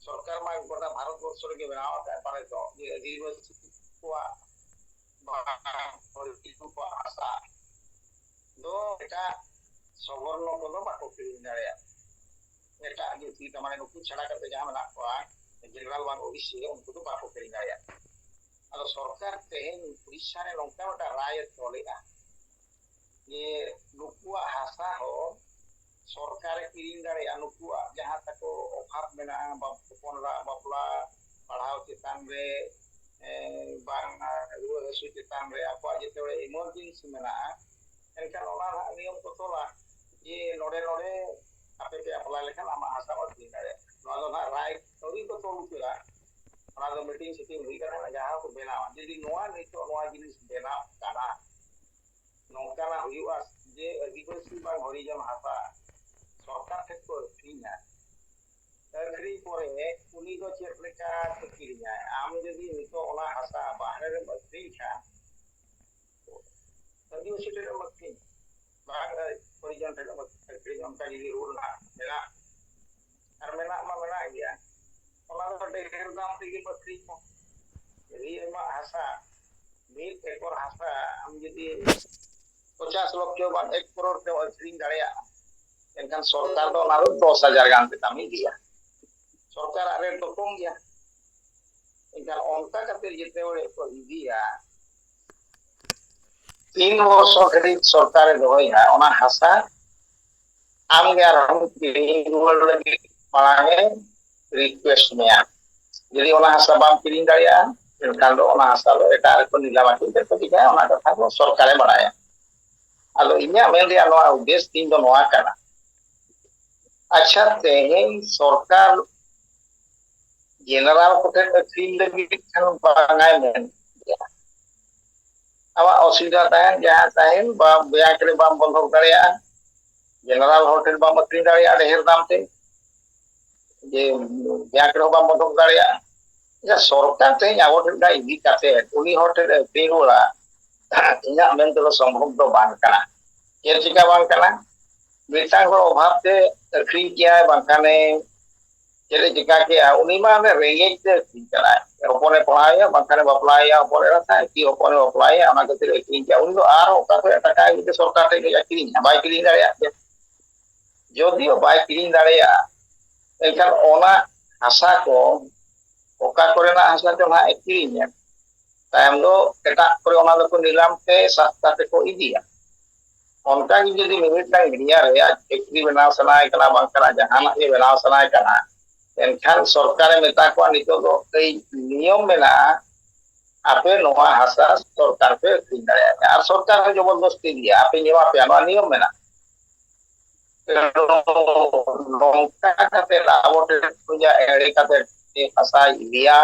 ᱥᱚᱨᱠᱟᱨ ᱢᱟ ᱜᱚᱴᱟ ᱵᱷᱟᱨᱚᱛ ᱵᱚᱨᱥᱚ ᱨᱮᱜᱮ ᱵᱮᱱᱟᱣ ᱟᱠᱟᱫ, ᱯᱟᱞᱮ ᱫᱚ ᱡᱮ ᱟᱹᱫᱤᱵᱟᱹᱥᱤ ᱠᱚᱣᱟᱜ ᱵᱟᱝ ᱦᱚᱨᱤᱡᱚᱱ ᱠᱚᱣᱟᱜ ᱦᱟᱥᱟ ᱫᱚ ᱮᱴᱟᱜ ᱥᱚᱵᱚᱨᱱᱚ ᱠᱚᱫᱚ ᱵᱟᱠᱚ ᱠᱤᱨᱤᱧ ᱫᱟᱲᱮᱭᱟᱜᱼᱟ᱾ ᱮᱴᱟᱜ ᱡᱟᱹᱛᱤ, ᱛᱟᱨ ᱢᱟᱱᱮ ᱱᱩᱠᱩ ᱪᱷᱟᱲᱟ ᱠᱟᱛᱮ ᱡᱟᱦᱟᱸ ᱢᱮᱱᱟᱜ ᱠᱚᱣᱟ, ᱡᱮᱱᱟᱨᱟᱞ ᱵᱟᱝ ᱳᱵᱤᱥᱤ, ᱩᱱᱠᱩ ᱫᱚ ᱵᱟᱠᱚ ᱠᱤᱨᱤᱧ ᱫᱟᱲᱮᱭᱟᱜᱼᱟ᱾ ᱟᱫᱚ ᱥᱚᱨᱠᱟᱨ ᱛᱮᱦᱮᱧ ᱩᱲᱤᱥᱥᱟ ᱨᱮ ᱱᱚᱝᱠᱟ ᱢᱤᱫᱴᱟᱝ ᱨᱟᱭ ᱮ ᱛᱚᱞᱮᱜᱼᱟ ᱡᱮ ᱱᱩᱠᱩᱣᱟᱜ ᱦᱟᱥᱟ ᱦᱚᱸ ᱥᱚᱨᱠᱟᱨᱮ ᱠᱤᱨᱤᱧ ᱫᱟᱲᱮᱭᱟᱜᱼᱟ, ᱱᱩᱠᱩᱣᱟᱜ ᱡᱟᱦᱟᱸ ᱛᱟᱠᱚ ᱚᱵᱷᱟᱵ ᱢᱮᱱᱟᱜᱼᱟ, ᱵᱟᱯ-, ᱦᱚᱯᱚᱱ ᱚᱲᱟᱜ, ᱵᱟᱯᱞᱟ, ᱯᱟᱲᱦᱟᱣ ᱪᱮᱛᱟᱱ ᱨᱮ, ᱮ, ᱵᱟᱝ, ᱨᱩᱣᱟᱹ ᱦᱟᱹᱥᱩ ᱪᱮᱛᱟᱱ ᱨᱮ, ᱟᱠᱚᱣᱟᱜ ᱡᱮᱛᱮ ᱦᱚᱲ ᱮᱢᱟᱨᱡᱮᱱᱥᱤ ᱢᱮᱱᱟᱜᱼᱟ, ᱮᱱᱠᱷᱟᱱ ᱚᱱᱟ ᱨᱮᱱᱟᱜ ᱱᱤᱭᱚᱢ ᱠᱚ ᱛᱚᱞᱟ ᱡᱮ ᱱᱚᱰᱮ ᱱᱚᱰᱮ ᱟᱯᱮ ᱯᱮ ᱮᱯᱞᱟᱭ ᱞᱮᱠᱷᱟᱱ ᱟᱢᱟᱜ ᱦᱟᱥᱟ ᱵᱚ ᱟᱹᱠᱷᱨᱤᱧ ᱫᱟᱲᱮᱭᱟᱜᱼᱟ᱾ ᱱᱚᱣᱟ ᱫᱚ ᱱᱟᱦᱟᱜ ᱨᱟᱭ ᱟᱹᱣᱨᱤ ᱠᱚ ᱛᱚᱞ ᱩᱛᱟᱹᱨᱟ᱾ ᱚᱱᱟ ᱫᱚ ᱢᱤᱴᱤᱝ ᱥᱤᱴᱤᱝ ᱦᱩᱭ ᱠᱟᱱᱟ, ᱡᱟᱦᱟᱸ ᱠᱚ ᱵᱮᱱᱟᱣᱟ᱾ ᱡᱩᱫᱤ ᱱᱚᱣᱟ ᱱᱤᱛᱚᱜ ᱱᱚᱣᱟ ᱡᱤᱱᱤᱥ ᱵᱮᱱᱟᱣ ᱠᱟᱱᱟ, ᱱᱚᱝᱠᱟᱱᱟᱜ ᱦᱩᱭᱩᱜᱼᱟ ᱡᱮ ᱟᱹᱫᱤᱵᱟᱹᱥᱤ ᱵᱟᱝ ᱦᱚᱨᱤᱡᱚᱱ ᱦᱟᱥᱟ ᱥᱚᱨᱠᱟᱨ ᱴᱷᱮᱱ ᱠᱚ ᱟᱹᱠᱷᱨᱤᱧᱟ, ᱟᱹᱠᱷᱨᱤᱧ ᱯᱚᱨᱮ ᱩᱱᱤ ᱫᱚ ᱪᱮᱫ ᱞᱮᱠᱟ ᱠᱚ ᱠᱤᱨᱤᱧᱟ? ᱟᱢ ᱡᱩᱫᱤ ᱱᱤᱛᱚᱜ ᱚᱱᱟ ᱦᱟᱥᱟ ᱵᱟᱦᱨᱮ ᱨᱮᱢ ᱟᱹᱠᱷᱨᱤᱧ ᱠᱷᱟᱱ, ᱟᱹᱫᱤᱵᱟᱹᱥᱤ ᱴᱷᱮᱱ ᱮᱢ ᱟᱹᱠᱷᱨᱤᱧ, ᱵᱟᱝ ᱦᱚᱨᱤᱡᱚᱱ ᱴᱷᱮᱱ ᱮᱢ ᱟᱹᱠᱷᱨᱤᱧ, ᱚᱱᱠᱟ ᱡᱩᱫᱤ ᱨᱩᱞ ᱨᱮᱱᱟᱜ ᱢᱮᱱᱟᱜ, ᱟᱨ ᱢᱮᱱᱟᱜ ᱢᱟ ᱢᱮᱱᱟᱜ ᱜᱮᱭᱟ, ᱚᱱᱟ ᱫᱚ ᱰᱷᱮᱨ ᱫᱟᱢ ᱛᱮᱜᱮ ᱟᱹᱠᱷᱨᱤᱧ ᱢᱟ᱾ ᱡᱩᱫᱤ ᱟᱢᱟᱜ ᱦᱟᱥᱟ, ᱢᱤᱫ ᱮᱠᱚᱨ ᱦᱟᱥᱟ ᱟᱢ ᱡᱩᱫᱤ ᱯᱚᱪᱟᱥ ᱞᱚᱠᱷᱚ ᱵᱟᱝ ᱮᱠ ᱠᱨᱳᱲ ᱛᱮᱢ ᱟᱹᱠᱷᱨᱤᱧ ᱫᱟᱲᱮᱭᱟᱜᱼᱟ, ᱮᱱᱠᱷᱟᱱ ᱥᱚᱨᱠᱟᱨ ᱫᱚ ᱚᱱᱟ ᱫᱚ ᱫᱚᱥ ᱦᱟᱡᱟᱨ ᱜᱟᱱ ᱛᱮ ᱫᱟᱢᱮ ᱤᱫᱤᱭᱟ᱾ ᱥᱚᱨᱠᱟᱨᱟᱜ ᱨᱮᱴ ᱫᱚ ᱠᱚᱢ ᱜᱮᱭᱟ᱾ ᱮᱱᱠᱷᱟᱱ ᱚᱱᱠᱟ ᱠᱟᱛᱮ ᱡᱮᱛᱮ ᱦᱚᱲ ᱠᱚ ᱤᱫᱤᱭᱟ, ᱛᱤᱱ ᱵᱚᱨᱥᱚ ᱫᱷᱟᱹᱨᱤᱡ ᱥᱚᱨᱠᱟᱨᱮ ᱫᱚᱦᱚᱭᱟ ᱚᱱᱟ ᱦᱟᱥᱟ, ᱟᱢᱜᱮ ᱟᱨᱦᱚᱸ ᱠᱤᱨᱤᱧ ᱨᱩᱣᱟᱹᱲ ᱞᱟᱹᱜᱤᱫ ᱢᱟᱲᱟᱝ ᱮ ᱨᱤᱠᱩᱭᱮᱥᱴ ᱢᱮᱭᱟ᱾ ᱡᱩᱫᱤ ᱚᱱᱟ ᱦᱟᱥᱟ ᱵᱟᱢ ᱠᱤᱨᱤᱧ ᱫᱟᱲᱮᱭᱟᱜᱼᱟ, ᱮᱱᱠᱷᱟᱱ ᱫᱚ ᱚᱱᱟ ᱦᱟᱥᱟ ᱫᱚ ᱮᱴᱟᱜ ᱨᱮᱠᱚ ᱱᱤᱞᱟᱢ ᱟᱹᱠᱷᱨᱤᱧ ᱛᱮᱠᱚ ᱪᱤᱠᱟᱹᱭᱟ, ᱚᱱᱟ ᱠᱟᱛᱷᱟ ᱫᱚ ᱥᱚᱨᱠᱟᱨᱮ ᱵᱟᱲᱟᱭᱟ᱾ ᱟᱫᱚ ᱤᱧᱟᱹᱜ ᱢᱮᱱ ᱨᱮᱭᱟᱜ ᱱᱚᱣᱟ ᱩᱫᱽᱫᱮᱥ ᱛᱤᱧ ᱫᱚ ᱱᱚᱣᱟ ᱠᱟᱱᱟ, ᱟᱪᱪᱷᱟ, ᱛᱮᱦᱮᱧ ᱥᱚᱨᱠᱟᱨ ᱡᱮᱱᱟᱨᱟᱞ ᱠᱚᱴᱷᱮᱱ ᱟᱹᱠᱷᱨᱤᱧ ᱞᱟᱹᱜᱤᱫ ᱠᱷᱟᱱ ᱵᱟᱝᱟᱭ ᱢᱮᱱ ᱜᱮᱭᱟ᱾ ᱟᱢᱟᱜ ᱚᱥᱩᱵᱤᱫᱷᱟ ᱛᱟᱦᱮᱱ, ᱡᱟᱦᱟᱸ ᱛᱟᱦᱮᱱ, ᱵᱟ ᱵᱮᱝᱠ ᱨᱮ ᱵᱟᱢ ᱵᱚᱱᱫᱷᱚᱠ ᱫᱟᱲᱮᱭᱟᱜᱼᱟ, ᱡᱮᱱᱟᱨᱟᱞ ᱦᱚᱲ ᱴᱷᱮᱱ ᱵᱟᱢ ᱟᱹᱠᱷᱨᱤᱧ ᱫᱟᱲᱮᱭᱟᱜᱼᱟ ᱰᱷᱮᱨ ᱫᱟᱢ ᱛᱮ, ᱡᱮ ᱵᱮᱝᱠ ᱨᱮᱦᱚᱸ ᱵᱟᱢ ᱵᱚᱱᱫᱷᱚᱠ ᱫᱟᱲᱮᱭᱟᱜᱼᱟ᱾ ᱡᱮ ᱥᱚᱨᱠᱟᱨ ᱛᱮᱦᱮᱧ ᱟᱵᱚ ᱴᱷᱮᱱ ᱠᱷᱚᱱ ᱤᱫᱤ ᱠᱟᱛᱮ ᱩᱱᱤ ᱦᱚᱲ ᱴᱷᱮᱱ ᱟᱹᱠᱷᱨᱤᱧ ᱨᱩᱣᱟᱹᱲᱟ, ᱤᱧᱟᱹᱜ ᱢᱮᱱ ᱛᱮᱫᱚ ᱥᱚᱢᱵᱷᱚᱵ ᱫᱚ ᱵᱟᱝ ᱠᱟᱱᱟ᱾ ᱪᱮᱫ ᱪᱤᱠᱟ ᱵᱟᱝ ᱠᱟᱱᱟ? ᱢᱤᱫᱴᱟᱝ ᱦᱚᱲ ᱚᱵᱷᱟᱵ ᱛᱮ ᱟᱹᱠᱷᱨᱤᱧ ᱠᱮᱜᱼᱟᱭ, ᱵᱟᱝᱠᱷᱟᱱᱮ ᱪᱮᱫ ᱮ ᱪᱤᱠᱟ ᱠᱮᱜᱼᱟ, ᱩᱱᱤ ᱢᱟ ᱚᱱᱮ ᱨᱮᱸᱜᱮᱡ ᱛᱮ ᱟᱹᱠᱷᱨᱤᱧ ᱠᱟᱱᱟᱭ᱾ ᱦᱚᱯᱚᱱᱮ ᱯᱟᱲᱦᱟᱣᱮᱭᱟ, ᱵᱟᱝᱠᱷᱟᱱᱮ ᱵᱟᱯᱞᱟᱭᱮᱭᱟ, ᱦᱚᱯᱚᱱ ᱮᱨᱟ ᱥᱟᱶ ᱠᱤ ᱦᱚᱯᱚᱱᱮ ᱵᱟᱯᱞᱟᱭᱮᱭᱟ, ᱚᱱᱟ ᱠᱷᱟᱹᱛᱤᱨ ᱟᱹᱠᱷᱨᱤᱧ ᱠᱮᱜᱼᱟ᱾ ᱩᱱᱤ ᱫᱚ ᱟᱨᱦᱚᱸ ᱚᱠᱟ ᱠᱷᱚᱱ ᱴᱟᱠᱟ ᱟᱹᱜᱩ ᱠᱟᱛᱮ ᱥᱚᱨᱠᱟᱨ ᱴᱷᱮᱱ ᱠᱷᱚᱱ ᱟᱹᱠᱷᱨᱤᱧᱟ? ᱵᱟᱭ ᱠᱤᱨᱤᱧ ᱫᱟᱲᱮᱭᱟᱜ ᱜᱮᱭᱟ᱾ ᱡᱚᱫᱤᱭᱳ ᱵᱟᱭ ᱠᱤᱨᱤᱧ ᱫᱟᱲᱮᱭᱟᱜᱼᱟ, ᱮᱱᱠᱷᱟᱱ ᱚᱱᱟ ᱦᱟᱥᱟ ᱠᱚ ᱚᱠᱟ ᱠᱚᱨᱮᱱᱟᱜ ᱦᱟᱥᱟ ᱪᱚ ᱱᱟᱦᱟᱜ ᱮ ᱠᱤᱨᱤᱧᱟ, ᱛᱟᱭᱚᱢ ᱫᱚ ᱮᱴᱟᱜ ᱠᱚᱨᱮ ᱚᱱᱟ ᱫᱚᱠᱚ ᱱᱤᱞᱟᱢ ᱛᱮ ᱥᱟᱥᱛᱟ ᱛᱮᱠᱚ ᱤᱫᱤᱭᱟ᱾ ᱚᱱᱠᱟ ᱜᱮ ᱡᱩᱫᱤ ᱢᱤᱢᱤᱫᱴᱟᱝ ᱮᱨᱤᱭᱟ ᱨᱮ ᱟᱡ ᱯᱷᱮᱠᱴᱨᱤ ᱵᱮᱱᱟᱣ ᱥᱟᱱᱟᱭᱮ ᱠᱟᱱᱟ, ᱵᱟᱝᱠᱷᱟᱱ ᱡᱟᱦᱟᱱᱟᱜ ᱜᱮ ᱵᱮᱱᱟᱣ ᱥᱟᱱᱟᱭᱮ ᱠᱟᱱᱟ, ᱮᱱᱠᱷᱟᱱ ᱥᱚᱨᱠᱟᱨᱮ ᱢᱮᱛᱟ ᱠᱚᱣᱟ, ᱱᱤᱛᱚᱜ ᱫᱚ ᱠᱟᱹᱡ ᱱᱤᱭᱚᱢ ᱢᱮᱱᱟᱜᱼᱟ, ᱟᱯᱮ ᱱᱚᱣᱟ ᱦᱟᱥᱟ ᱥᱚᱨᱠᱟᱨ ᱯᱮ ᱟᱹᱠᱷᱨᱤᱧ ᱫᱟᱲᱮᱭᱟᱜᱼᱟ᱾ ᱟᱨ ᱥᱚᱨᱠᱟᱨ ᱦᱚᱸ ᱡᱚᱵᱚᱨᱫᱚᱥᱛᱤ ᱤᱫᱤᱭᱟ, ᱟᱯᱮ ᱧᱮᱞᱟᱯᱮᱭᱟ, ᱱᱚᱣᱟ ᱱᱤᱭᱚᱢ ᱢᱮᱱᱟᱜᱼᱟ᱾ ᱱᱚᱝᱠᱟ ᱠᱟᱛᱮ ᱟᱵᱚ ᱴᱷᱮᱱ ᱠᱷᱚᱱᱟᱜ ᱮᱲᱮ ᱠᱟᱛᱮ ᱵᱷᱟᱥᱟᱭ ᱤᱫᱤᱭᱟ,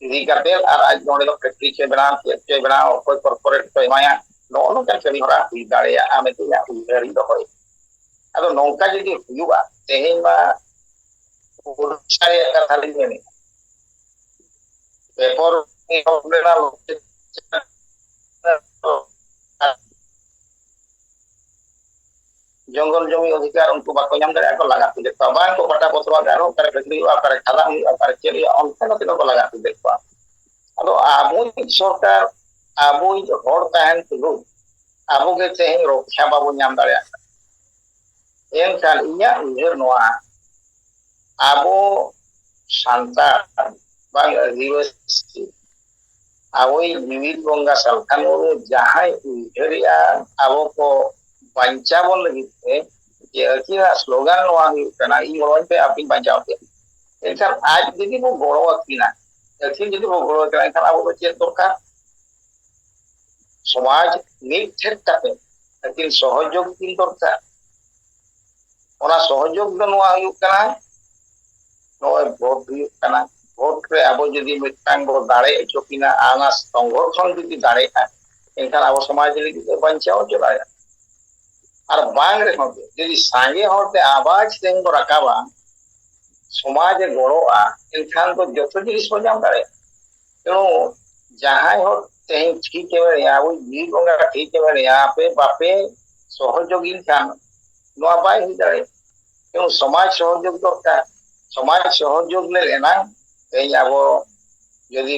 ᱤᱫᱤ ᱠᱟᱛᱮ ᱟᱨ ᱟᱡ ᱱᱚᱰᱮ ᱫᱚ factory ᱪᱚᱭ ᱵᱮᱱᱟᱣ, ᱪᱮᱫ ᱪᱚᱭ ᱵᱮᱱᱟᱣ, ᱚᱠᱚᱭ corporate ᱠᱚ ᱮᱢᱟᱭᱟ, ᱱᱚᱜᱼᱚ ᱱᱚᱝᱠᱟ ᱠᱟᱹᱢᱤ ᱦᱚᱨᱟ ᱦᱩᱭ ᱫᱟᱲᱮᱭᱟᱜᱼᱟ ᱢᱮᱱᱛᱮ ᱤᱧᱟᱹᱜ ᱩᱭᱦᱟᱹᱨ ᱤᱧ ᱫᱚᱦᱚᱭᱟ᱾ ᱟᱫᱚ ᱱᱚᱝᱠᱟ ᱡᱩᱫᱤ ᱦᱩᱭᱩᱜᱼᱟ, ᱛᱮᱦᱮᱧ ᱢᱟ ᱩᱲᱤᱥᱥᱟ ᱨᱮᱭᱟᱜ ᱠᱟᱛᱷᱟ ᱞᱤᱧ ᱢᱮᱱᱮᱫᱼᱟ, ᱵᱮᱯᱚᱨ ᱡᱚᱝᱜᱚᱞ ᱡᱚᱢᱤ ᱚᱫᱷᱤᱠᱟᱨ ᱩᱱᱠᱩ ᱵᱟᱠᱚ ᱧᱟᱢ ᱫᱟᱲᱮᱭᱟᱜᱼᱟ, ᱠᱚ ᱞᱟᱜᱟ ᱛᱩᱫᱮᱫ ᱠᱚᱣᱟ᱾ ᱵᱟᱝ ᱠᱚ ᱯᱟᱴᱟ ᱯᱚᱛᱨᱚ ᱟᱜ ᱟᱨᱦᱚᱸ ᱚᱠᱟᱨᱮ factory ᱦᱩᱭᱩᱜᱼᱟ, ᱚᱠᱟᱨᱮ ᱠᱷᱟᱫᱟᱱ ᱦᱩᱭᱩᱜᱼᱟ, ᱚᱠᱟᱨᱮ ᱪᱮᱫ ᱦᱩᱭᱩᱜᱼᱟ, ᱚᱱᱠᱟ ᱠᱟᱛᱮ ᱠᱚ ᱞᱟᱜᱟ ᱛᱩᱫᱮᱫ ᱠᱚᱣᱟ᱾ ᱟᱫᱚ ᱟᱵᱚᱭᱤᱡ ᱥᱚᱨᱠᱟᱨ, ᱟᱵᱚᱭᱤᱡ ᱦᱚᱲ ᱛᱟᱦᱮᱱ ᱛᱩᱞᱩᱡ ᱟᱵᱚ ᱜᱮ ᱛᱮᱦᱮᱧ ᱨᱚᱠᱷᱟ ᱵᱟᱵᱚ ᱧᱟᱢ ᱫᱟᱲᱮᱭᱟᱜ ᱠᱟᱱᱟ᱾ ᱮᱱᱠᱷᱟᱱ ᱤᱧᱟᱹᱜ ᱩᱭᱦᱟᱹᱨ ᱱᱚᱣᱟ, ᱟᱵᱚ ᱥᱟᱱᱛᱟᱲ ᱵᱟᱝ ᱟᱹᱫᱤᱵᱟᱹᱥᱤ, ᱟᱵᱚᱭᱤᱡ ᱡᱤᱣᱤᱫ ᱵᱚᱸᱜᱟ ᱥᱟᱞᱠᱷᱟᱱ ᱢᱩᱨᱢᱩ ᱡᱟᱦᱟᱸᱭ ᱩᱭᱦᱟᱹᱨᱮᱜᱼᱟ ᱟᱵᱚ ᱠᱚ ᱵᱟᱧᱪᱟᱣ ᱵᱚᱱ ᱞᱟᱹᱜᱤᱫ ᱛᱮ, ᱡᱮ ᱟᱹᱠᱤᱱᱟᱜ slogan ᱱᱚᱣᱟ ᱦᱩᱭᱩᱜ ᱠᱟᱱᱟ, "ᱤᱧ ᱜᱚᱲᱚᱧ ᱯᱮ, ᱟᱯᱮᱧ ᱵᱟᱧᱪᱟᱣ ᱯᱮᱭᱟ᱾" ᱮᱱᱠᱷᱟᱱ ᱟᱡ ᱡᱩᱫᱤ ᱵᱚ ᱜᱚᱲᱚ ᱟᱹᱠᱤᱱᱟ, ᱟᱹᱠᱤᱱ ᱡᱩᱫᱤ ᱵᱚ ᱜᱚᱲᱚ ᱟᱹᱠᱤᱱᱟ, ᱮᱱᱠᱷᱟᱱ ᱟᱵᱚ ᱫᱚ ᱪᱮᱫ ᱫᱚᱨᱠᱟᱨ? ᱥᱚᱢᱟᱡᱽ ᱢᱤᱫ ᱴᱷᱮᱱ ᱠᱟᱛᱮ ᱟᱹᱠᱤᱱ ᱥᱚᱦᱚᱡᱳᱜᱽ ᱠᱤᱱ ᱫᱚᱨᱠᱟᱨ᱾ ᱚᱱᱟ ᱥᱚᱦᱚᱡᱳᱜᱽ ᱫᱚ ᱱᱚᱣᱟ ᱦᱩᱭᱩᱜ ᱠᱟᱱᱟ, ᱱᱚᱜᱼᱚᱭ ᱵᱷᱳᱴ ᱦᱩᱭᱩᱜ ᱠᱟᱱᱟ, ᱵᱷᱳᱴ ᱨᱮ ᱟᱵᱚ ᱡᱩᱫᱤ ᱢᱤᱫᱴᱟᱝ ᱵᱚ ᱫᱟᱲᱮ ᱦᱚᱪᱚ ᱠᱤᱱᱟ, ᱟᱨ ᱚᱱᱟ ᱥᱚᱝᱜᱚᱴᱷᱚᱱ ᱡᱩᱫᱤ ᱫᱟᱲᱮᱜᱼᱟ, ᱮᱱᱠᱷᱟᱱ ᱟᱵᱚ ᱥᱚᱢᱟᱡᱽ ᱞᱟᱹᱜᱤᱫ ᱫᱚ ᱵᱟᱧᱪᱟᱣ ᱦᱚᱪᱚ ᱫᱟᱲᱮᱭᱟᱜᱼᱟ᱾ ᱟᱨ ᱵᱟᱝ ᱨᱮᱦᱚᱸ ᱡᱩᱫᱤ ᱥᱟᱸᱜᱮ ᱦᱚᱲᱛᱮ ᱟᱣᱟᱡᱽ ᱛᱮᱦᱮᱧ ᱵᱚ ᱨᱟᱠᱟᱵᱟ, ᱥᱚᱢᱟᱡᱽ ᱮ ᱜᱚᱲᱚᱜᱼᱟ, ᱮᱱᱠᱷᱟᱱ ᱫᱚ ᱡᱚᱛᱚ ᱡᱤᱱᱤᱥ ᱵᱚ ᱧᱟᱢ ᱫᱟᱲᱮᱭᱟᱜᱼᱟ᱾ ᱛᱮᱦᱚᱸ ᱡᱟᱦᱟᱸᱭ ᱦᱚᱲ ᱛᱮᱦᱮᱧ ᱴᱷᱤᱠᱮ ᱢᱮᱱᱮᱜᱼᱟ, ᱟᱵᱚ ᱡᱤᱣᱤ ᱵᱚᱸᱜᱟ ᱴᱷᱤᱠᱮ ᱢᱮᱱᱮᱜᱼᱟ, ᱟᱯᱮ ᱵᱟᱯᱮ ᱥᱚᱦᱚᱡᱳᱜᱤᱧ ᱠᱷᱟᱱ ᱱᱚᱣᱟ ᱵᱟᱭ ᱦᱩᱭ ᱫᱟᱲᱮᱭᱟᱜᱼᱟ᱾ ᱛᱮᱦᱚᱸ ᱥᱚᱢᱟᱡᱽ ᱥᱚᱦᱚᱡᱳᱜᱽ ᱫᱚᱨᱠᱟᱨ᱾ ᱥᱚᱢᱟᱡᱽ ᱥᱚᱦᱚᱡᱳᱜᱽ ᱞᱮ ᱮᱱᱟᱝ ᱛᱮᱦᱮᱧ ᱟᱵᱚ ᱡᱩᱫᱤ